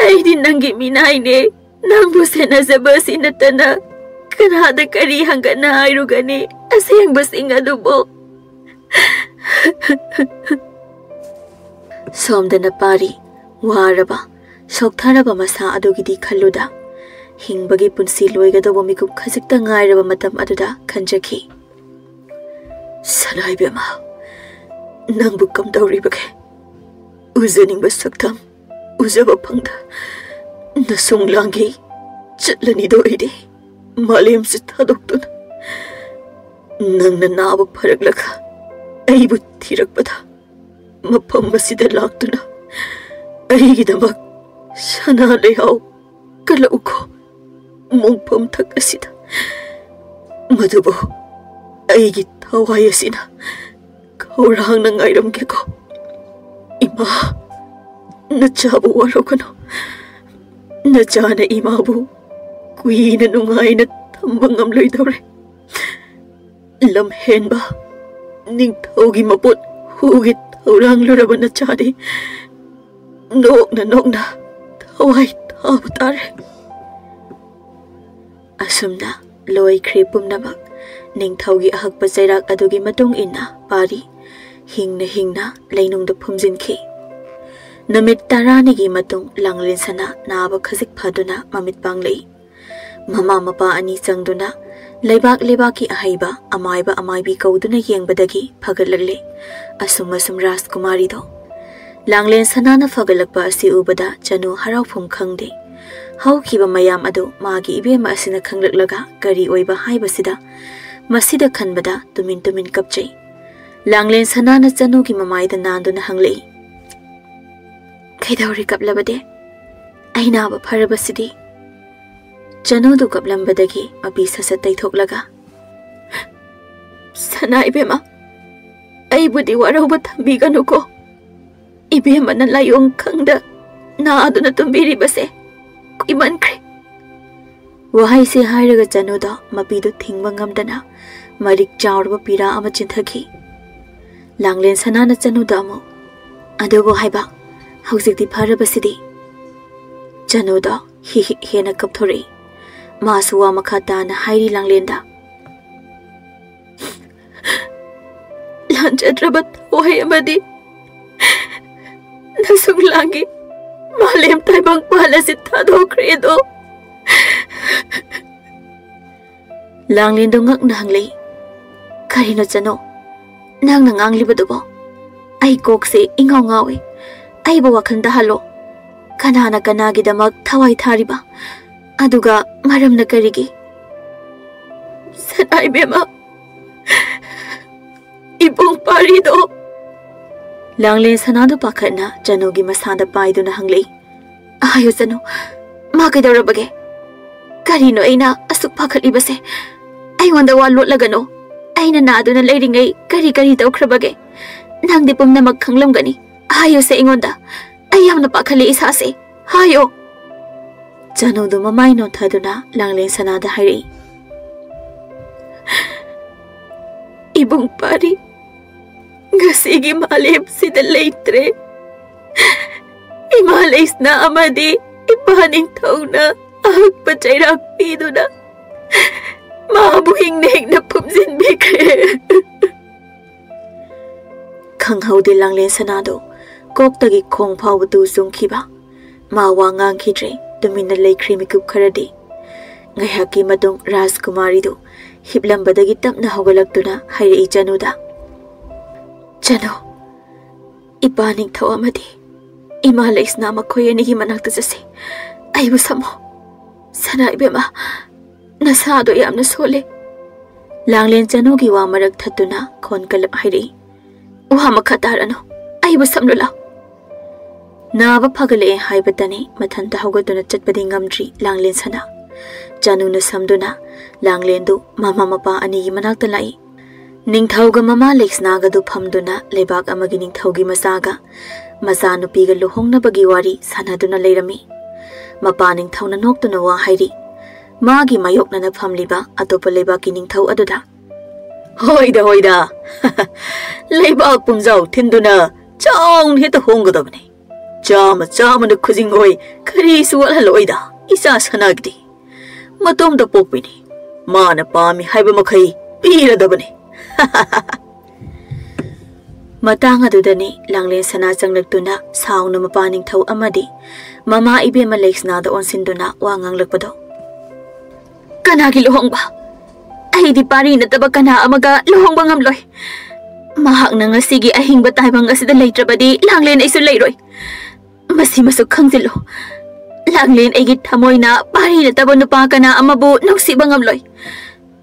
ꯑꯩꯗꯤ ꯅꯪꯒꯤ ꯃꯤꯅꯥꯏꯅꯦ꯫ ꯅꯪꯕꯨ ꯁꯦꯟꯅꯖꯕ ꯑꯁꯤ ꯅꯠꯇꯅ ꯀꯅꯥꯗ ꯀꯔꯤ ꯍꯪꯒꯠꯅ ꯍꯥꯏꯔꯨꯒꯅꯤ? ꯑꯁꯦꯡꯕꯁꯤꯡ ꯑꯗꯨꯕꯨ꯫ ꯁꯣꯝꯗꯅ ꯄꯥꯔꯤ ꯋꯥꯔꯕ, ꯁꯣꯛꯊꯔꯕ ꯃꯁꯥ ꯑꯗꯨꯒꯤꯗꯤ ꯈꯜꯂꯨꯗ, ꯍꯤꯡꯕꯒꯤ ꯄꯨꯟꯁꯤ ꯂꯣꯏꯒꯗꯧꯕ ꯃꯤꯀꯨꯞ ꯈꯖꯤꯛꯇ ꯉꯥꯏꯔꯕ ꯃꯇꯝ ꯑꯗꯨꯗ ꯈꯟꯖꯈꯤ꯫ "ꯁꯅꯥ ꯏꯕꯦꯝꯃ, ꯅꯪꯕꯨ ꯀꯝꯗꯧꯔꯤꯕꯒꯦ? ꯎꯖꯅꯤꯡꯕ ꯁꯛꯇꯝ ꯎꯖꯕ ꯐꯪꯗ ꯅꯁꯨꯡ ꯂꯥꯡꯒꯤ ꯆꯠꯂꯅꯤꯗꯣ ꯑꯩꯗꯤ ꯃꯥꯂꯦꯝꯁꯤ ꯊꯥꯗꯣꯛꯇꯨꯅ꯫ ꯅꯪꯅ ꯅꯥꯕ ꯐꯔꯛꯂꯒ ꯑꯩꯕꯨ ꯊꯤꯔꯛꯄꯗ ꯃꯐꯝ ꯑꯁꯤꯗ ꯂꯥꯛꯇꯨꯅ ꯑꯩꯒꯤꯗꯃꯛ ꯁꯅꯥ ꯂꯩꯍꯥꯎ ꯀꯜꯂꯛꯎꯀꯣ ꯃꯣꯡꯐꯝ ꯊꯛ ꯑꯁꯤꯗ꯫ ꯃꯗꯨꯕꯨ ꯑꯩꯒꯤ ꯊꯋꯥꯏ ꯑꯁꯤꯅ ꯈꯧꯔꯥꯡꯅ ꯉꯥꯏꯔꯝꯒꯦꯀꯣ꯫ ꯏꯃꯥ, ꯅꯆꯥꯕꯨ ꯋꯥꯔꯧꯒꯅꯨ꯫ ꯅꯆꯥꯅ ꯏꯃꯥꯕꯨ ꯀꯨꯏꯅ ꯅꯨꯡꯉꯥꯏꯅ ꯊꯝꯕ ꯉꯝꯂꯣꯏꯗꯧꯔꯦ꯫ ꯂꯝꯍꯦꯟꯕ ꯅꯤꯡꯊꯧꯒꯤ ꯃꯄꯣꯠ ꯍꯨꯒꯤ ꯊꯧꯔꯥꯡꯂꯨꯔꯕ ꯅꯆꯥꯗꯤ ꯅꯣꯛꯅ ꯅꯣꯛꯅ ꯊꯋꯥꯏ ꯊꯥꯕ ꯇꯥꯔꯦ꯫ ꯑꯁꯨꯝꯅ ꯂꯣꯏꯈ꯭ꯔꯦ ꯄꯨꯝꯅꯃꯛ꯫ ꯅꯤꯡꯊꯧꯒꯤ ꯑꯍꯛꯄ ꯆꯩꯔꯥꯛ ꯑꯗꯨꯒꯤ ꯃꯇꯨꯡ ꯏꯟꯅ ꯄꯥꯔꯤ ꯍꯤꯡꯅ ꯍꯤꯡꯅ ꯂꯩꯅꯨꯡꯗ ꯐꯨꯝꯖꯤꯟꯈꯤ꯫ ꯅꯨꯃꯤꯠ ꯇꯔꯥꯅꯤꯒꯤ ꯃꯇꯨꯡ ꯂꯥꯡꯂꯦꯟ ꯁꯅꯥ ꯅꯥꯕ ꯈꯖꯤꯛ ꯐꯗꯨꯅ ꯃꯃꯤꯠ ꯄꯥꯡꯂꯛꯏ꯫ ꯃꯃꯥ ꯃꯄꯥ ꯑꯅꯤ ꯆꯪꯗꯨꯅ ꯂꯩꯕꯥꯛ ꯂꯩꯕꯥꯛꯀꯤ ꯑꯍꯩꯕ ꯑꯃꯥꯏꯕ ꯑꯃꯥꯏꯕꯤ ꯀꯧꯗꯨꯅ ꯌꯦꯡꯕꯗꯒꯤ ꯐꯒꯠꯂꯛꯂꯦ꯫ ꯑꯁꯨꯝ ꯑꯁꯨꯝ ꯔꯥꯖꯀꯨꯃꯥꯔꯤꯗꯣ꯫ ꯂꯥꯡꯂꯦꯟ ꯁꯅꯥꯅ ꯐꯒꯠꯂꯛꯄ ꯑꯁꯤ ꯎꯕꯗ ꯆꯅꯨ ꯍꯔꯥꯎꯐꯝ ꯈꯪꯗꯦ꯫ ꯍꯧꯈꯤꯕ ꯃꯌꯥꯝ ꯑꯗꯨ ꯃꯥꯒꯤ ꯏꯕꯦꯝꯃ ꯑꯁꯤꯅ ꯈꯪꯂꯛꯂꯒ ꯀꯔꯤ ꯑꯣꯏꯕ ꯍꯥꯏꯕꯁꯤꯗ ꯃꯁꯤꯗ ꯈꯟꯕꯗ ꯇꯨꯃꯤꯟ ꯇꯨꯃꯤꯟ ꯀꯞꯆꯩ꯫ ꯂꯥꯡꯂꯦꯟ ꯁꯅꯥꯅ ꯆꯅꯨꯒꯤ ꯃꯃꯥꯏꯗ ꯅꯥꯟꯗꯨꯅ ꯍꯪꯂꯛꯏ, "ꯀꯩꯗꯧꯔꯤ ꯀꯞꯂꯕꯗꯤ? ꯑꯩ ꯅꯥꯕ ꯐꯔꯕꯁꯤꯗꯤ?" ꯆꯅꯨꯗꯨ ꯀꯞꯂꯝꯕꯗꯒꯤ ꯃꯄꯤ ꯁꯠ ꯁꯠ ꯇꯩꯊꯣꯛꯂꯒ, "ꯁꯅꯥ ꯏꯕꯦꯝꯃ, ꯑꯩꯕꯨꯗꯤ ꯋꯥꯔꯧꯕ ꯊꯝꯕꯤꯒꯅꯨꯀꯣ꯫ ꯏꯕꯦꯝꯃꯅ ꯂꯥꯏꯑꯣꯡ ꯈꯪꯗ ꯅꯥꯗꯨꯅ ꯇꯨꯝꯕꯤꯔꯤꯕꯁꯦ ꯀꯨꯏꯃꯟꯈ꯭ꯔꯦ꯫" ꯋꯥꯍꯩꯁꯦ ꯍꯥꯏꯔꯒ ꯆꯅꯨꯗ ꯃꯄꯤꯗꯨ ꯊꯤꯡꯕ ꯉꯝꯗꯅ ꯃꯔꯤꯛ ꯆꯥꯎꯔꯕ ꯄꯤꯔꯥ ꯑꯃ ꯆꯤꯟꯊꯈꯤ꯫ ꯂꯥꯡꯂꯦꯟ ꯁꯅꯥꯅ ꯆꯅꯨꯗ ꯑꯃꯨꯛ, "ꯑꯗꯨꯕꯨ ꯍꯥꯏꯕ, ꯍꯧꯖꯤꯛꯇꯤ ꯐꯔꯕꯁꯤꯗꯤ?" ꯆꯅꯨꯗ ꯍꯤ ꯍꯤ ꯍꯦꯟꯅ ꯀꯞꯊꯣꯔꯛꯏ꯫ ꯃꯥꯁꯨ ꯋꯥ ꯃꯈꯥ ꯇꯥꯅ ꯍꯥꯏꯔꯤ ꯂꯥꯡꯂꯦꯟꯗ, "ꯂꯥꯟꯖꯗ꯭ꯔꯕ ꯊꯋꯥꯏ ꯑꯃꯗꯤ ꯅꯁꯨꯛ ꯂꯥꯡꯒꯤ ꯃꯥꯂꯦꯝ ꯇꯥꯏꯕꯪ ꯄꯥꯜ ꯑꯁꯤ ꯊꯥꯗꯣꯛꯈ꯭ꯔꯦꯗꯣ?" ꯂꯥꯡꯂꯦꯟꯗꯣ ꯉꯛꯅ ꯍꯪꯂꯛꯏ, "ꯀꯔꯤꯅꯣ ꯆꯅꯨ? ꯅꯪꯅ ꯉꯥꯡꯂꯤꯕꯗꯨꯕꯣ? ꯑꯩ ꯀꯣꯛꯁꯦ ꯏꯉꯥꯎ ꯉꯥꯎꯏ꯫ ꯑꯩꯕꯨ ꯋꯥꯈꯜ ꯇꯥꯍꯜꯂꯣ꯫ ꯀꯅꯥꯅ ꯀꯅꯥꯒꯤꯗꯃꯛ ꯊꯋꯥꯏ ꯊꯥꯔꯤꯕ? ꯑꯗꯨꯒ ꯃꯔꯝꯅ ꯀꯔꯤꯒꯤ?" "ꯁꯅꯥ ꯏꯕꯦꯝꯃ, ꯏꯕꯨꯡ ꯄꯥꯔꯤꯗꯣ ꯂꯥꯡꯂꯦꯟ ꯁꯅꯥꯗꯨ ꯄꯥꯈꯠꯅ ꯆꯅꯨꯒꯤ ꯃꯁꯥꯗ ꯄꯥꯏꯗꯨꯅ ꯍꯪꯂꯛꯏ꯫ "ꯍꯥꯏꯌꯨ ꯆꯅꯨ, ꯃꯥ ꯀꯩꯗꯧꯔꯕꯒꯦ? ꯀꯔꯤꯅꯣ ꯑꯩꯅ ꯑꯁꯨꯛ ꯄꯥꯈꯠꯂꯤꯕꯁꯦ? ꯑꯩꯉꯣꯟꯗ ꯋꯥ ꯂꯣꯠꯂꯒꯅꯨ꯫ ꯑꯩꯅ ꯅꯥꯗꯨꯅ ꯂꯩꯔꯤꯉꯩ ꯀꯔꯤ ꯀꯔꯤ ꯇꯧꯈ꯭ꯔꯕꯒꯦ? ꯅꯪꯗꯤ ꯄꯨꯝꯅꯃꯛ ꯈꯪꯂꯝꯒꯅꯤ꯫ ꯍꯥꯏꯌꯨꯁꯦ ꯑꯩꯉꯣꯟꯗ꯫ ꯑꯩ ꯌꯥꯝꯅ ꯄꯥꯈꯠꯂꯤ ꯏꯁꯥꯁꯦ꯫ ꯍꯥꯏꯌꯣ꯫" ꯆꯅꯨꯗꯨ ꯃꯃꯥꯏ ꯅꯣꯟꯊꯗꯨꯅ ꯂꯥꯡꯂꯦꯟ ꯁꯅꯥꯗ ꯍꯥꯏꯔꯛꯏ꯫ "ꯏꯕꯨꯡ ꯄꯥꯔꯤ, ꯉꯁꯤꯒꯤ ꯃꯥꯂꯦꯝꯁꯤꯗ ꯂꯩꯇ꯭ꯔꯦ꯫ ꯏꯃꯥ ꯂꯩꯁꯅꯥ ꯑꯃꯗꯤ ꯏꯄꯥ ꯅꯤꯡꯊꯧꯅ ꯑꯍꯛꯄ ꯆꯩꯔꯥꯛ ꯄꯤꯗꯨꯅ ꯃꯥꯕꯨ ꯍꯤꯡꯅ ꯍꯤꯡꯅ ꯐꯨꯝꯖꯤꯟꯕꯤꯈ꯭ꯔꯦ꯫" ꯈꯪꯍꯧꯗꯦ ꯂꯥꯡꯂꯦꯟ ꯁꯅꯥꯗꯣ ꯀꯣꯛꯇꯒꯤ ꯈꯣꯡ ꯐꯥꯎꯕ ꯇꯨ ꯆꯨꯡꯈꯤꯕ꯫ ꯃꯥ ꯋꯥ ꯉꯥꯡꯈꯤꯗ꯭ꯔꯦ, ꯇꯨꯃꯤꯟꯅ ꯂꯩꯈ꯭ꯔꯦ ꯃꯤꯀꯨꯞ ꯈꯔꯗꯤ꯫ ꯉꯥꯏꯍꯥꯛꯀꯤ ꯃꯇꯨꯡ ꯔꯥꯖꯀꯨꯃꯥꯔꯤꯗꯨ ꯍꯤꯞꯂꯝꯕꯗꯒꯤ ꯇꯞꯅ ꯍꯧꯒꯠꯂꯛꯇꯨꯅ ꯍꯥꯏꯔꯛꯏ ꯆꯅꯨꯗ, "ꯆꯅꯨ, ꯏꯄꯥ ꯅꯤꯡꯊꯧ ꯑꯃꯗꯤ ꯏꯃꯥ ꯂꯩꯁꯅꯥ ꯃꯈꯣꯏ ꯑꯅꯤꯒꯤ ꯃꯅꯥꯛꯇ ꯆꯠꯁꯤ꯫ ꯑꯩꯕꯨ ꯁꯝꯃꯣ꯫ ꯁꯅꯥ ꯏꯕꯦꯝꯃ, ꯅꯁꯥꯗꯣ ꯌꯥꯝꯅ ꯁꯣꯜꯂꯦ꯫" ꯂꯥꯡꯂꯦꯟ ꯆꯅꯨꯒꯤ ꯋꯥ ꯃꯔꯛ ꯊꯠꯇꯨꯅ ꯈꯣꯟ ꯀꯜꯂꯞ ꯍꯥꯏꯔꯛꯏ, "ꯋꯥ ꯃꯈꯥ ꯇꯥꯔꯅꯨ, ꯑꯩꯕꯨ ꯁꯝꯂꯨ ꯂꯥꯎ꯫" ꯅꯥꯕ ꯐꯒꯠꯂꯛꯑꯦ ꯍꯥꯏꯕꯇꯅꯤ, ꯃꯊꯟꯇ ꯍꯧꯒꯠꯇꯨꯅ ꯆꯠꯄꯗꯤ ꯉꯝꯗ꯭ꯔꯤ ꯂꯥꯡꯂꯦꯟ ꯁꯅꯥ꯫ ꯆꯅꯨꯅ ꯁꯝꯗꯨꯅ ꯂꯥꯡꯂꯦꯟꯗꯨ ꯃꯃꯥ ꯃꯄꯥ ꯑꯅꯤꯒꯤ ꯃꯅꯥꯛꯇ ꯂꯥꯛꯏ꯫ ꯅꯤꯡꯊꯧꯒ ꯃꯃꯥ ꯂꯩꯁꯅꯥꯒꯗꯨ ꯐꯝꯗꯨꯅ ꯂꯩꯕꯥꯛ ꯑꯃꯒꯤ ꯅꯤꯡꯊꯧꯒꯤ ꯃꯆꯥꯒ ꯃꯆꯥꯅꯨꯄꯤꯒ ꯂꯨꯍꯣꯡꯅꯕꯒꯤ ꯋꯥꯔꯤ ꯁꯥꯟꯅꯗꯨꯅ ꯂꯩꯔꯝꯃꯤ꯫ ꯃꯄꯥ ꯅꯤꯡꯊꯧꯅ ꯅꯣꯛꯇꯨꯅ ꯋꯥ ꯍꯥꯏꯔꯤ꯫ ꯃꯥꯒꯤ ꯃꯥꯌꯣꯛꯅꯅ ꯐꯝꯂꯤꯕ ꯑꯇꯣꯞꯄ ꯂꯩꯕꯥꯛꯀꯤ ꯅꯤꯡꯊꯧ ꯑꯗꯨꯗ, "ꯍꯣꯏꯗ, ꯍꯣꯏꯗ꯫ ꯂꯩꯕꯥꯛ ꯄꯨꯝꯖꯥꯎ ꯊꯤꯟꯗꯨꯅ ꯆꯥꯎꯅ ꯍꯦꯛꯇ ꯍꯣꯡꯒꯗꯕꯅꯤ꯫ ꯆꯥꯝꯃ ꯆꯥꯝꯃꯅ ꯈꯨꯖꯤꯡ ꯑꯣꯏ, ꯀꯔꯤꯁꯨ ꯋꯥꯠꯍꯜꯂꯣꯏꯗ, ꯏꯆꯥ ꯁꯅꯥꯒꯤꯗꯤ꯫ ꯃꯇꯣꯝꯇ ꯄꯣꯛꯄꯤꯅꯤ꯫ ꯃꯥꯅ ꯄꯥꯝꯃꯤ ꯍꯥꯏꯕ ꯃꯈꯩ ꯄꯤꯔꯗꯕꯅꯤ꯫" ꯃꯇꯥꯡ ꯑꯗꯨꯗꯅꯤ ꯂꯥꯡꯂꯦꯟ ꯁꯅꯥ ꯆꯪꯂꯛꯇꯨꯅ ꯁꯥꯎꯅ ꯃꯄꯥ ꯅꯤꯡꯊꯧ ꯑꯃꯗꯤ ꯃꯃꯥ ꯏꯕꯦꯝꯃ ꯂꯩꯁꯅꯥꯗ ꯑꯣꯟꯁꯤꯟꯗꯨꯅ ꯋꯥ ꯉꯥꯡꯂꯛꯄꯗꯣ꯫ "ꯀꯅꯥꯒꯤ ꯂꯨꯍꯣꯡꯕ? ꯑꯩꯗꯤ ꯄꯥꯔꯤ ꯅꯠꯇꯕ ꯀꯅꯥ ꯑꯃꯒ ꯂꯨꯍꯣꯡꯕ ꯉꯝꯂꯣꯏ꯫ ꯃꯍꯥꯛꯅ ꯉꯁꯤꯒꯤ ꯑꯍꯤꯡꯕ ꯇꯥꯏꯕꯪ ꯑꯁꯤꯗ ꯂꯩꯇ꯭ꯔꯕꯗꯤ ꯂꯥꯡꯂꯦꯟ ꯑꯩꯁꯨ ꯂꯩꯔꯣꯏ꯫ ꯃꯁꯤꯃꯁꯨ ꯈꯪꯖꯤꯜꯂꯨ, ꯂꯥꯡꯂꯦꯟ ꯑꯩꯒꯤ ꯊꯃꯣꯏꯅ ꯄꯥꯔꯤ ꯅꯠꯇꯕ ꯅꯨꯄꯥ ꯀꯅꯥ ꯑꯃꯕꯨ ꯅꯨꯡꯁꯤꯕ ꯉꯝꯂꯣꯏ꯫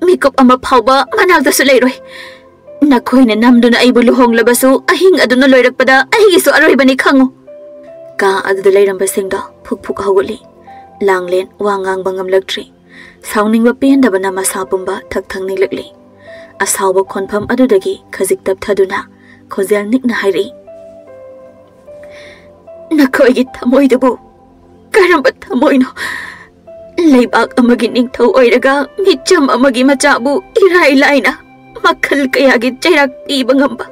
ꯃꯤꯀꯨꯞ ꯑꯃ ꯐꯥꯎꯕ ꯃꯅꯥꯛꯇꯁꯨ ꯂꯩꯔꯣꯏ꯫ ꯅꯈꯣꯏꯅ ꯅꯝꯗꯨꯅ ꯑꯩꯕꯨ ꯂꯨꯍꯣꯡꯂꯕꯁꯨ, ꯑꯍꯤꯡ ꯑꯗꯨꯅ ꯂꯣꯏꯔꯛꯄꯗ ꯑꯩꯒꯤꯁꯨ ꯑꯔꯣꯏꯕꯅꯤ ꯈꯪꯉꯨ꯫ ꯀꯥ ꯑꯗꯨꯗ ꯂꯩꯔꯝꯕꯁꯤꯡꯗꯣ ꯐꯨꯛ ꯐꯨꯛ ꯍꯧꯒꯠꯂꯤ꯫ ꯂꯥꯡꯂꯦꯟ ꯋꯥ ꯉꯥꯡꯕ ꯉꯝꯂꯛꯇ꯭ꯔꯤ꯫ ꯁꯥꯎꯅꯤꯡꯕ ꯄꯦꯟꯗꯕꯅ ꯃꯁꯥ ꯄꯨꯝꯕ ꯊꯛ ꯊꯛ ꯅꯤꯛꯂꯛꯂꯤ꯫ ꯑꯁꯥꯎꯕ ꯈꯣꯟꯐꯝ ꯑꯗꯨꯗꯒꯤ ꯈꯖꯤꯛ ꯇꯞꯊꯗꯨꯅ ꯈꯣꯟꯖꯦꯜ ꯅꯤꯛꯅ ꯍꯥꯏꯔꯛꯏ, "ꯅꯈꯣꯏꯒꯤ ꯊꯃꯣꯏꯗꯨꯕꯨ ꯀꯔꯝꯕ ꯊꯃꯣꯏꯅꯣ? ꯂꯩꯕꯥꯛ ꯑꯃꯒꯤ ꯅꯤꯡꯊꯧ ꯑꯣꯏꯔꯒ ꯃꯤꯆꯝ ꯑꯃꯒꯤ ꯃꯆꯥꯕꯨ ꯏꯔꯥꯏ ꯂꯥꯏꯅ ꯃꯈꯜ ꯀꯌꯥꯒꯤ ꯆꯩꯔꯥꯛ ꯄꯤꯕ ꯉꯝꯕ,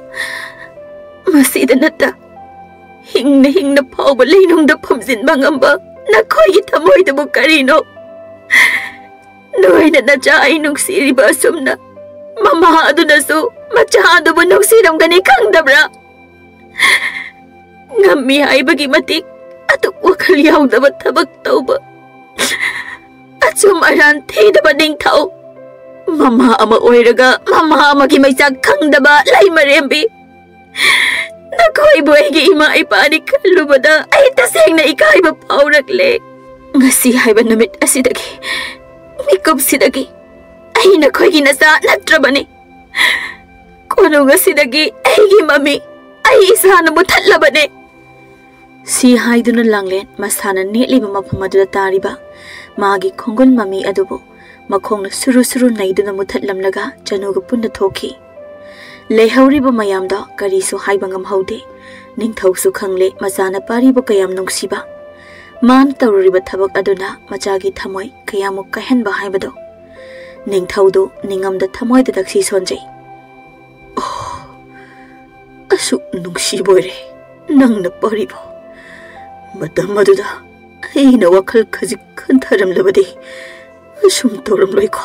ꯃꯁꯤꯗ ꯅꯠꯇ ꯍꯤꯡꯅ ꯍꯤꯡꯅ ꯐꯥꯎꯕ ꯂꯩꯅꯨꯡꯗ ꯐꯝꯖꯤꯟꯕ ꯉꯝꯕ ꯅꯈꯣꯏꯒꯤ ꯊꯃꯣꯏꯗꯨꯕꯨ ꯀꯔꯤꯅꯣ? ꯅꯣꯏꯅ ꯅꯆꯥ ꯑꯩ ꯅꯨꯡꯁꯤꯔꯤꯕ ꯑꯁꯨꯝꯅ ꯃꯃꯥ ꯑꯗꯨꯅꯁꯨ ꯃꯆꯥ ꯑꯗꯨꯕꯨ ꯅꯨꯡꯁꯤꯔꯝꯒꯅꯤ ꯈꯪꯗꯕ꯭ꯔꯥ? ꯉꯝꯃꯤ ꯍꯥꯏꯕꯒꯤ ꯃꯇꯤꯛ ꯑꯗꯨꯛ ꯋꯥꯈꯜ ꯌꯥꯎꯗꯕ ꯊꯕꯛ ꯇꯧꯕ, ꯑꯆꯨꯝ ꯑꯔꯥꯟ ꯊꯤꯗꯕ ꯅꯤꯡꯊꯧ, ꯃꯃꯥ ꯑꯃ ꯑꯣꯏꯔꯒ ꯃꯃꯥ ꯑꯃꯒꯤ ꯃꯩꯆꯥꯛ ꯈꯪꯗꯕ ꯂꯩꯃꯔꯦꯝꯕꯤ, ꯅꯈꯣꯏꯕꯨ ꯑꯩꯒꯤ ꯏꯃꯥ ꯏꯄꯥꯅꯤ ꯈꯜꯂꯨꯕꯗ ꯑꯩ ꯇꯁꯦꯡꯅ ꯏꯀꯥꯏꯕ ꯐꯥꯎꯔꯛꯂꯦ꯫ ꯉꯁꯤ ꯍꯥꯏꯕ ꯅꯨꯃꯤꯠ ꯑꯁꯤꯗꯒꯤ ꯃꯤꯀꯨꯞꯁꯤꯗꯒꯤ ꯑꯩ ꯅꯈꯣꯏꯒꯤ ꯅꯆꯥ ꯅꯠꯇ꯭ꯔꯕꯅꯤ꯫ ꯀꯣꯅꯨꯡ ꯑꯁꯤꯗꯒꯤ ꯑꯩꯒꯤ ꯃꯃꯤ ꯑꯩ ꯏꯁꯥꯅ ꯃꯨꯊꯠꯂꯕꯅꯤ꯫" ꯁꯤ ꯍꯥꯏꯗꯨꯅ ꯂꯥꯡꯂꯦꯟ ꯃꯁꯥꯅ ꯅꯦꯠꯂꯤꯕ ꯃꯐꯝ ꯑꯗꯨꯗ ꯇꯥꯔꯤꯕ ꯃꯥꯒꯤ ꯈꯣꯡꯒꯨꯜ ꯃꯃꯤ ꯑꯗꯨꯕꯨ ꯃꯈꯣꯡꯅ ꯁꯨꯔꯨ ꯁꯨꯔꯨ ꯅꯩꯗꯨꯅ ꯃꯨꯊꯠꯂꯝꯂꯒ ꯆꯅꯨꯒ ꯄꯨꯟꯅ ꯊꯣꯛꯈꯤ꯫ ꯂꯩꯍꯧꯔꯤꯕ ꯃꯌꯥꯝꯗꯣ ꯀꯔꯤꯁꯨ ꯍꯥꯏꯕ ꯉꯝꯍꯧꯗꯦ꯫ ꯅꯤꯡꯊꯧꯁꯨ ꯈꯪꯂꯦ ꯃꯆꯥꯅ ꯄꯥꯔꯤꯕ ꯀꯌꯥꯝ ꯅꯨꯡꯁꯤꯕ, ꯃꯥꯅ ꯇꯧꯔꯨꯔꯤꯕ ꯊꯕꯛ ꯑꯗꯨꯅ ꯃꯆꯥꯒꯤ ꯊꯃꯣꯏ ꯀꯌꯥꯃꯨꯛ ꯀꯥꯏꯍꯟꯕ ꯍꯥꯏꯕꯗꯣ꯫ ꯅꯤꯡꯊꯧꯗꯨ ꯅꯤꯡꯉꯝꯗ ꯊꯃꯣꯏꯗ ꯇꯛꯁꯤ ꯁꯣꯟꯖꯩ꯫ "ꯑꯣ, ꯑꯁꯨꯛ ꯅꯨꯡꯁꯤꯕ ꯑꯣꯏꯔꯦ ꯅꯪꯅ ꯄꯥꯔꯤꯕ꯫ ꯃꯇꯝ ꯑꯗꯨꯗ ꯑꯩꯅ ꯋꯥꯈꯜ ꯈꯖꯤꯛ ꯈꯟꯊꯔꯝꯂꯕꯗꯤ ꯑꯁꯨꯝ ꯇꯧꯔꯝꯂꯣꯏꯀꯣ꯫"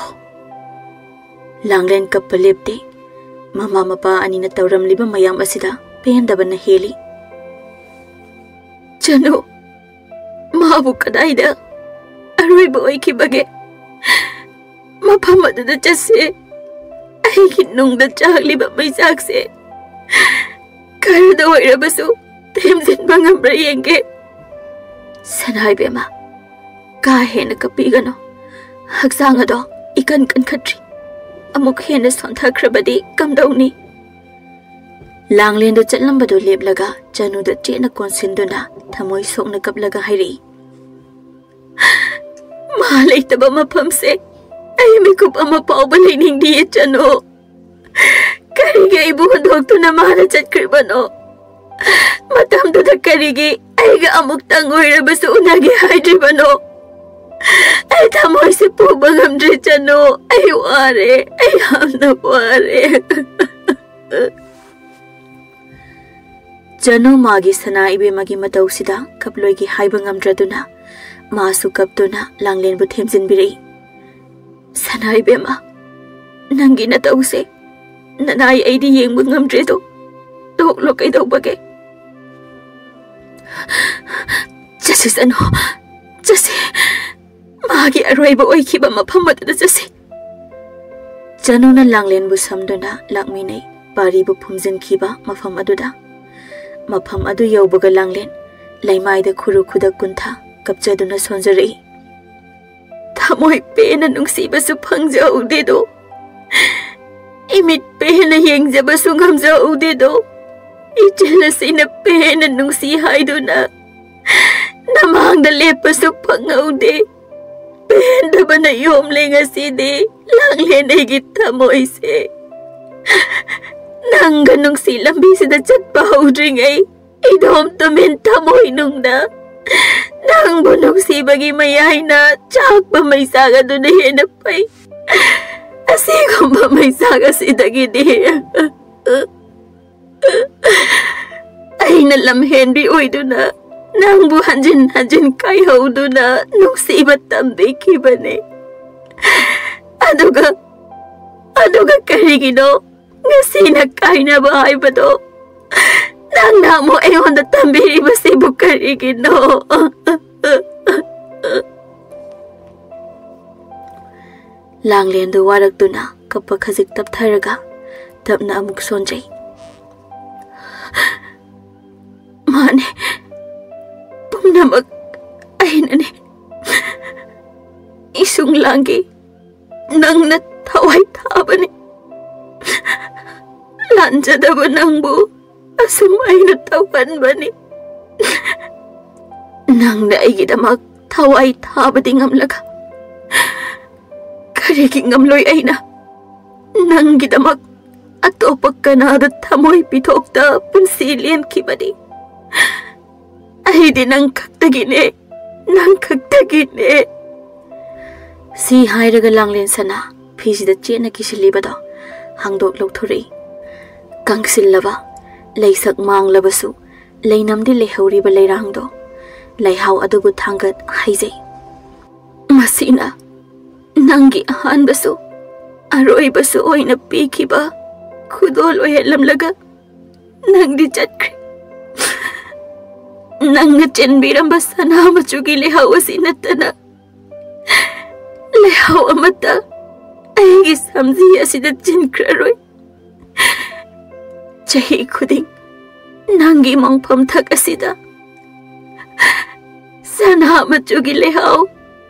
ꯂꯥꯡꯂꯦꯟ ꯀꯞꯄ ꯂꯦꯞꯇꯦ꯫ ꯃꯃꯥ ꯃꯄꯥ ꯑꯅꯤꯅ ꯇꯧꯔꯝꯂꯤꯕ ꯃꯌꯥꯝ ꯑꯁꯤꯗ ꯄꯦꯟꯗꯕꯅ ꯍꯦꯜꯂꯤ꯫ "ꯆꯅꯨ, ꯃꯥꯕꯨ ꯀꯗꯥꯏꯗ ꯑꯔꯣꯏꯕ ꯑꯣꯏꯈꯤꯕꯒꯦ? ꯃꯐꯝ ꯑꯗꯨꯗ ꯆꯠꯁꯦ꯫ ꯑꯩꯒꯤ ꯅꯨꯡꯗ ꯆꯥꯛꯂꯤꯕ ꯃꯩꯆꯥꯛꯁꯦ ꯈꯔꯗ ꯑꯣꯏꯔꯕꯁꯨ ꯊꯦꯝꯖꯤꯟꯕ ꯉꯝꯕ꯭ꯔꯥ ꯌꯦꯡꯒꯦ꯫" "ꯁꯅꯥ ꯏꯕꯦꯝꯃ, ꯀꯥ ꯍꯦꯟꯅ ꯀꯞꯄꯤꯒꯅꯨ꯫ ꯍꯛꯆꯥꯡ ꯑꯗꯣ ꯏꯀꯟ ꯀꯟꯈꯠꯇ꯭ꯔꯤ꯫ ꯑꯃꯨꯛ ꯍꯦꯟꯅ ꯁꯣꯟꯊꯈ꯭ꯔꯕꯗꯤ ꯀꯝꯗꯧꯅꯤ? ꯂꯥꯡꯂꯦꯟꯗꯨ ꯆꯠꯂꯝꯕꯗꯨ ꯂꯦꯞꯂꯒ ꯆꯅꯨꯗ ꯆꯦꯠꯅ ꯀꯣꯟꯁꯤꯟꯗꯨꯅ ꯊꯃꯣꯏ ꯁꯣꯛꯅ ꯀꯞꯂꯒ ꯍꯥꯏꯔꯛꯏ, "ꯃꯥ ꯂꯩꯇꯕ ꯃꯐꯝꯁꯦ ꯑꯩ ꯃꯤꯀꯨꯞ ꯑꯃ ꯐꯥꯎꯕ ꯂꯩꯅꯤꯡꯗꯤꯌꯦ ꯆꯅꯨ꯫ ꯀꯔꯤꯒꯤ ꯑꯩꯕꯨ ꯍꯨꯟꯗꯣꯛꯇꯨꯅ ꯃꯥꯅ ꯆꯠꯈ꯭ꯔꯤꯕꯅꯣ? ꯃꯇꯝꯗꯨꯗ ꯀꯔꯤꯒꯤ ꯑꯩꯒ ꯑꯃꯨꯛꯇꯪ ꯑꯣꯏꯔꯕꯁꯨ ꯎꯅꯒꯦ ꯍꯥꯏꯗ꯭ꯔꯤꯕꯅꯣ? ꯑꯩ ꯊꯃꯣꯏꯁꯦ ꯄꯨꯕ ꯉꯝꯗ꯭ꯔꯦ ꯆꯅꯨ꯫ ꯑꯩ ꯋꯥꯔꯦ, ꯑꯩ ꯌꯥꯝꯅ ꯋꯥꯔꯦ꯫" ꯆꯅꯨ ꯃꯥꯒꯤ ꯁꯅꯥ ꯏꯕꯦꯝꯃꯒꯤ ꯃꯇꯧꯁꯤꯗ ꯀꯞꯂꯣꯏꯒꯦ ꯍꯥꯏꯕ ꯉꯝꯗ꯭ꯔꯗꯨꯅ ꯃꯥꯁꯨ ꯀꯞꯇꯨꯅ ꯂꯥꯡꯂꯦꯟꯕꯨ ꯊꯦꯝꯖꯤꯟꯕꯤꯔꯛꯏ꯫ "ꯁꯅꯥ ꯏꯕꯦꯝꯃ, ꯅꯪꯒꯤ ꯅꯇꯧꯁꯦ ꯅꯅꯥꯏ ꯑꯩꯗꯤ ꯌꯦꯡꯕ ꯉꯝꯗ꯭ꯔꯦꯗꯣ꯫ ꯇꯣꯛꯂꯣ, ꯀꯩꯗꯧꯕꯒꯦ? ꯆꯠꯁꯤ ꯆꯅꯨ, ꯆꯠꯁꯤ꯫ ꯃꯥꯒꯤ ꯑꯔꯣꯏꯕ ꯑꯣꯏꯈꯤꯕ ꯃꯐꯝ ꯑꯗꯨꯗ ꯆꯠꯁꯤ꯫" ꯆꯅꯨꯅ ꯂꯥꯡꯂꯦꯟꯕꯨ ꯁꯝꯗꯨꯅ ꯂꯥꯛꯃꯤꯟꯅꯩ꯫ ꯄꯥꯔꯤꯕꯨ ꯐꯨꯝꯖꯤꯟꯈꯤꯕ ꯃꯐꯝ ꯑꯗꯨꯗ꯫ ꯃꯐꯝ ꯑꯗꯨ ꯌꯧꯕꯒ ꯂꯥꯡꯂꯦꯟ ꯂꯩꯃꯥꯏꯗ ꯈꯨꯔꯨ ꯈꯨꯗꯛ ꯀꯨꯟꯊꯥ ꯀꯞꯆꯗꯨꯅ ꯁꯣꯟꯖꯔꯛꯏ꯫ "ꯊꯃꯣꯏ ꯄꯦꯟꯅ ꯅꯨꯡꯁꯤꯕꯁꯨ ꯐꯪꯖꯍꯧꯗꯦꯗꯣ꯫ ꯏꯃꯤꯠ ꯄꯦꯟꯅ ꯌꯦꯡꯖꯕꯁꯨ ꯉꯝꯖꯍꯧꯗꯦꯗꯣ꯫ ꯏꯆꯦꯜ ꯑꯁꯤꯅ ꯄꯦꯟꯅ ꯅꯨꯡꯁꯤ ꯍꯥꯏꯗꯨꯅ ꯅꯃꯥꯡꯗ ꯂꯦꯞꯄꯁꯨ ꯐꯪꯍꯧꯗꯦ꯫ ꯄꯦꯟꯗꯕꯅ ꯌꯣꯝꯂꯦ ꯉꯁꯤꯗꯤ ꯂꯥꯡꯂꯦꯟ ꯑꯩꯒꯤ ꯊꯃꯣꯏꯁꯦ꯫ ꯅꯪꯒ ꯅꯨꯡꯁꯤ ꯂꯝꯕꯤꯁꯤꯗ ꯆꯠꯄ ꯍꯧꯗ꯭ꯔꯤꯉꯩ ꯏꯗꯣꯝ ꯇꯨꯃꯤꯟ ꯊꯃꯣꯏꯅꯨꯡꯗ ꯅꯪꯕꯨ ꯅꯨꯡꯁꯤꯕꯒꯤ ꯃꯌꯥꯏꯅ ꯆꯥꯛꯄ ꯃꯩꯁꯥꯒ ꯑꯗꯨꯅ ꯍꯦꯟꯅ ꯐꯩ꯫ ꯑꯁꯤꯒꯨꯝꯕ ꯃꯩꯁꯥꯒ ꯑꯁꯤꯗꯒꯤꯗꯤ ꯑꯩꯅ ꯂꯝꯍꯦꯟꯕꯤ ꯑꯣꯏꯗꯨꯅ ꯅꯪꯕꯨ ꯍꯟꯖꯤꯟ ꯍꯟꯖꯤꯟ ꯀꯥꯏꯍꯧꯗꯨꯅ ꯅꯨꯡꯁꯤꯕ ꯇꯝꯕꯤꯈꯤꯕꯅꯤ꯫ ꯑꯗꯨꯒ, ꯑꯗꯨꯒ ꯀꯔꯤꯒꯤꯅꯣ ꯉꯁꯤꯅ ꯀꯥꯏꯅꯕ ꯍꯥꯏꯕꯗꯣ ꯅꯪꯅ ꯑꯃꯨꯛ ꯑꯩꯉꯣꯟꯗ ꯇꯝꯕꯤꯔꯤꯕꯁꯤꯕꯨ ꯀꯔꯤꯒꯤꯅꯣ?" ꯂꯥꯡꯂꯦꯟꯗꯨ ꯋꯥꯔꯛꯇꯨꯅ ꯀꯞꯄ ꯈꯖꯤꯛ ꯇꯞꯊꯔꯒ ꯇꯞꯅ ꯑꯃꯨꯛ ꯁꯣꯟꯖꯩ꯫ "ꯃꯥꯅꯦ, ꯄꯨꯝꯅꯃꯛ ꯑꯩꯅꯅꯦ꯫ ꯏꯁꯨꯡ ꯂꯥꯡꯒꯤ ꯅꯪꯅ ꯊꯋꯥꯏ ꯊꯥꯕꯅꯤ꯫ ꯂꯥꯟꯖꯗꯕ ꯅꯪꯕꯨ ꯑꯁꯨꯝ ꯑꯩꯅ ꯇꯧꯍꯟꯕꯅꯤ꯫ ꯅꯪꯅ ꯑꯩꯒꯤꯗꯃꯛ ꯊꯋꯥꯏ ꯊꯥꯕꯗꯤ ꯉꯝꯂꯒ, ꯀꯔꯤꯒꯤ ꯉꯝꯂꯣꯏ ꯑꯩꯅ? ꯅꯪꯒꯤꯗꯃꯛ ꯑꯇꯣꯞꯄ ꯀꯅꯥꯗ ꯊꯃꯣꯏ ꯄꯤꯊꯣꯛꯇ ꯄꯨꯟꯁꯤ ꯂꯦꯟꯈꯤꯕꯅꯤ꯫ ꯑꯩꯗꯤ ꯅꯪ ꯈꯛꯇꯒꯤꯅꯦ, ꯅꯪ ꯈꯛꯇꯒꯤꯅꯦ꯫ ꯁꯤ ꯍꯥꯏꯔꯒ ꯂꯥꯡꯂꯦꯟ ꯁꯅꯥ ꯐꯤꯁꯤꯗ ꯆꯦꯠꯅ ꯀꯤꯁꯤꯜꯂꯤꯕꯗꯣ ꯍꯥꯡꯗꯣꯛ ꯂꯧꯊꯣꯔꯛꯏ꯫ ꯀꯪꯁꯤꯜꯂꯕ, ꯂꯩꯁꯛ ꯃꯥꯡꯂꯕꯁꯨ ꯂꯩꯅꯝꯗꯤ ꯂꯩꯍꯧꯔꯤꯕ ꯂꯩꯔꯥꯡꯗꯣ ꯂꯩꯍꯥꯎ ꯑꯗꯨꯕꯨ ꯊꯥꯡꯒꯠ ꯍꯩꯖꯩ꯫ ꯃꯁꯤꯅ ꯅꯪꯒꯤ ꯑꯍꯥꯟꯕꯁꯨ ꯑꯔꯣꯏꯕꯁꯨ ꯑꯣꯏꯅ ꯄꯤꯈꯤꯕ ꯈꯨꯗꯣꯜ ꯑꯣꯏꯍꯜꯂꯝꯂꯒ ꯅꯪꯗꯤ ꯆꯠꯈ꯭ꯔꯦ꯫ ꯅꯪꯅ ꯆꯦꯟꯕꯤꯔꯝꯕ ꯁꯅꯥ ꯃꯆꯨꯒꯤ ꯂꯩꯍꯥꯎ ꯑꯁꯤ ꯅꯠꯇꯅ ꯂꯩꯍꯥꯎ ꯑꯃꯠꯇ ꯑꯩꯒꯤ ꯁꯝꯖꯤ ꯑꯁꯤꯗ ꯆꯤꯟꯈ꯭ꯔꯔꯣꯏ꯫ ꯆꯍꯤ ꯈꯨꯗꯤꯡ ꯅꯪꯒꯤ ꯃꯪꯐꯝ ꯊꯛ ꯑꯁꯤꯗ ꯁꯅꯥ ꯃꯆꯨꯒꯤ ꯂꯩꯍꯥꯎ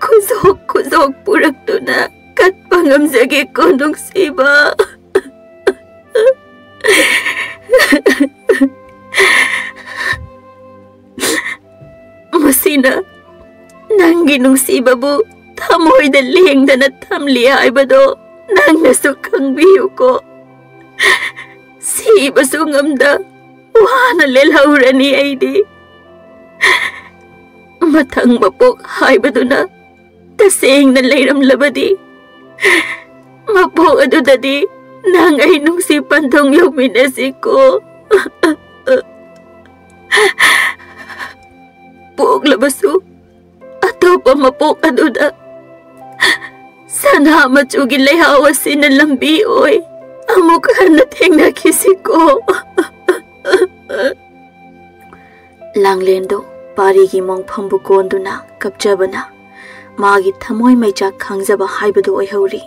ꯈꯨꯖꯣꯛ ꯈꯨꯖꯣꯛ ꯄꯨꯔꯛꯇꯨꯅ ꯀꯠꯄ ꯉꯝꯖꯒꯦꯀꯣ ꯅꯨꯡꯁꯤꯕ꯫ ꯃꯁꯤꯅ ꯅꯪꯒꯤ ꯅꯨꯡꯁꯤꯕꯕꯨ ꯊꯃꯣꯏꯗ ꯂꯦꯡꯗꯅ ꯊꯝꯂꯤ ꯍꯥꯏꯕꯗꯣ ꯅꯪꯅꯁꯨ ꯈꯪꯕꯤꯌꯨꯀꯣ꯫ ꯁꯤꯕꯁꯨ ꯉꯝꯗ ꯋꯥꯅ ꯂꯦꯜꯍꯧꯔꯅꯤ ꯑꯩꯗꯤ꯫ ꯃꯊꯪ ꯃꯄꯣꯛ ꯍꯥꯏꯕꯗꯨꯅ ꯇꯁꯦꯡꯅ ꯂꯩꯔꯝꯂꯕꯗꯤ, ꯃꯄꯣꯛ ꯑꯗꯨꯗꯗꯤ ꯅꯪ ꯑꯩ ꯅꯨꯡꯁꯤ ꯄꯟꯊꯨꯡ ꯌꯧꯃꯤꯟꯅꯁꯤꯀꯣ꯫ ꯄꯣꯛꯂꯕꯁꯨ ꯑꯇꯣꯞꯄ ꯃꯄꯣꯛ ꯑꯗꯨꯗ ꯁꯅꯥ ꯃꯆꯨꯒꯤ ꯂꯩꯍꯥꯎ ꯑꯁꯤꯅ ꯂꯝꯕꯤ ꯑꯣꯏ ꯑꯃꯨꯛ ꯍꯟꯅ ꯊꯦꯡꯅꯈꯤꯁꯤꯀꯣ꯫ ꯂꯥꯡꯂꯦꯟꯗꯨ ꯄꯥꯔꯤꯒꯤ ꯃꯣꯡꯐꯝꯕꯨ ꯀꯣꯟꯗꯨꯅ ꯀꯞꯆꯕꯅ ꯃꯥꯒꯤ ꯊꯃꯣꯏ ꯃꯩꯆꯥꯛ ꯈꯥꯡꯖꯕ ꯍꯥꯏꯕꯗꯨ ꯑꯣꯏꯍꯧꯔꯤ꯫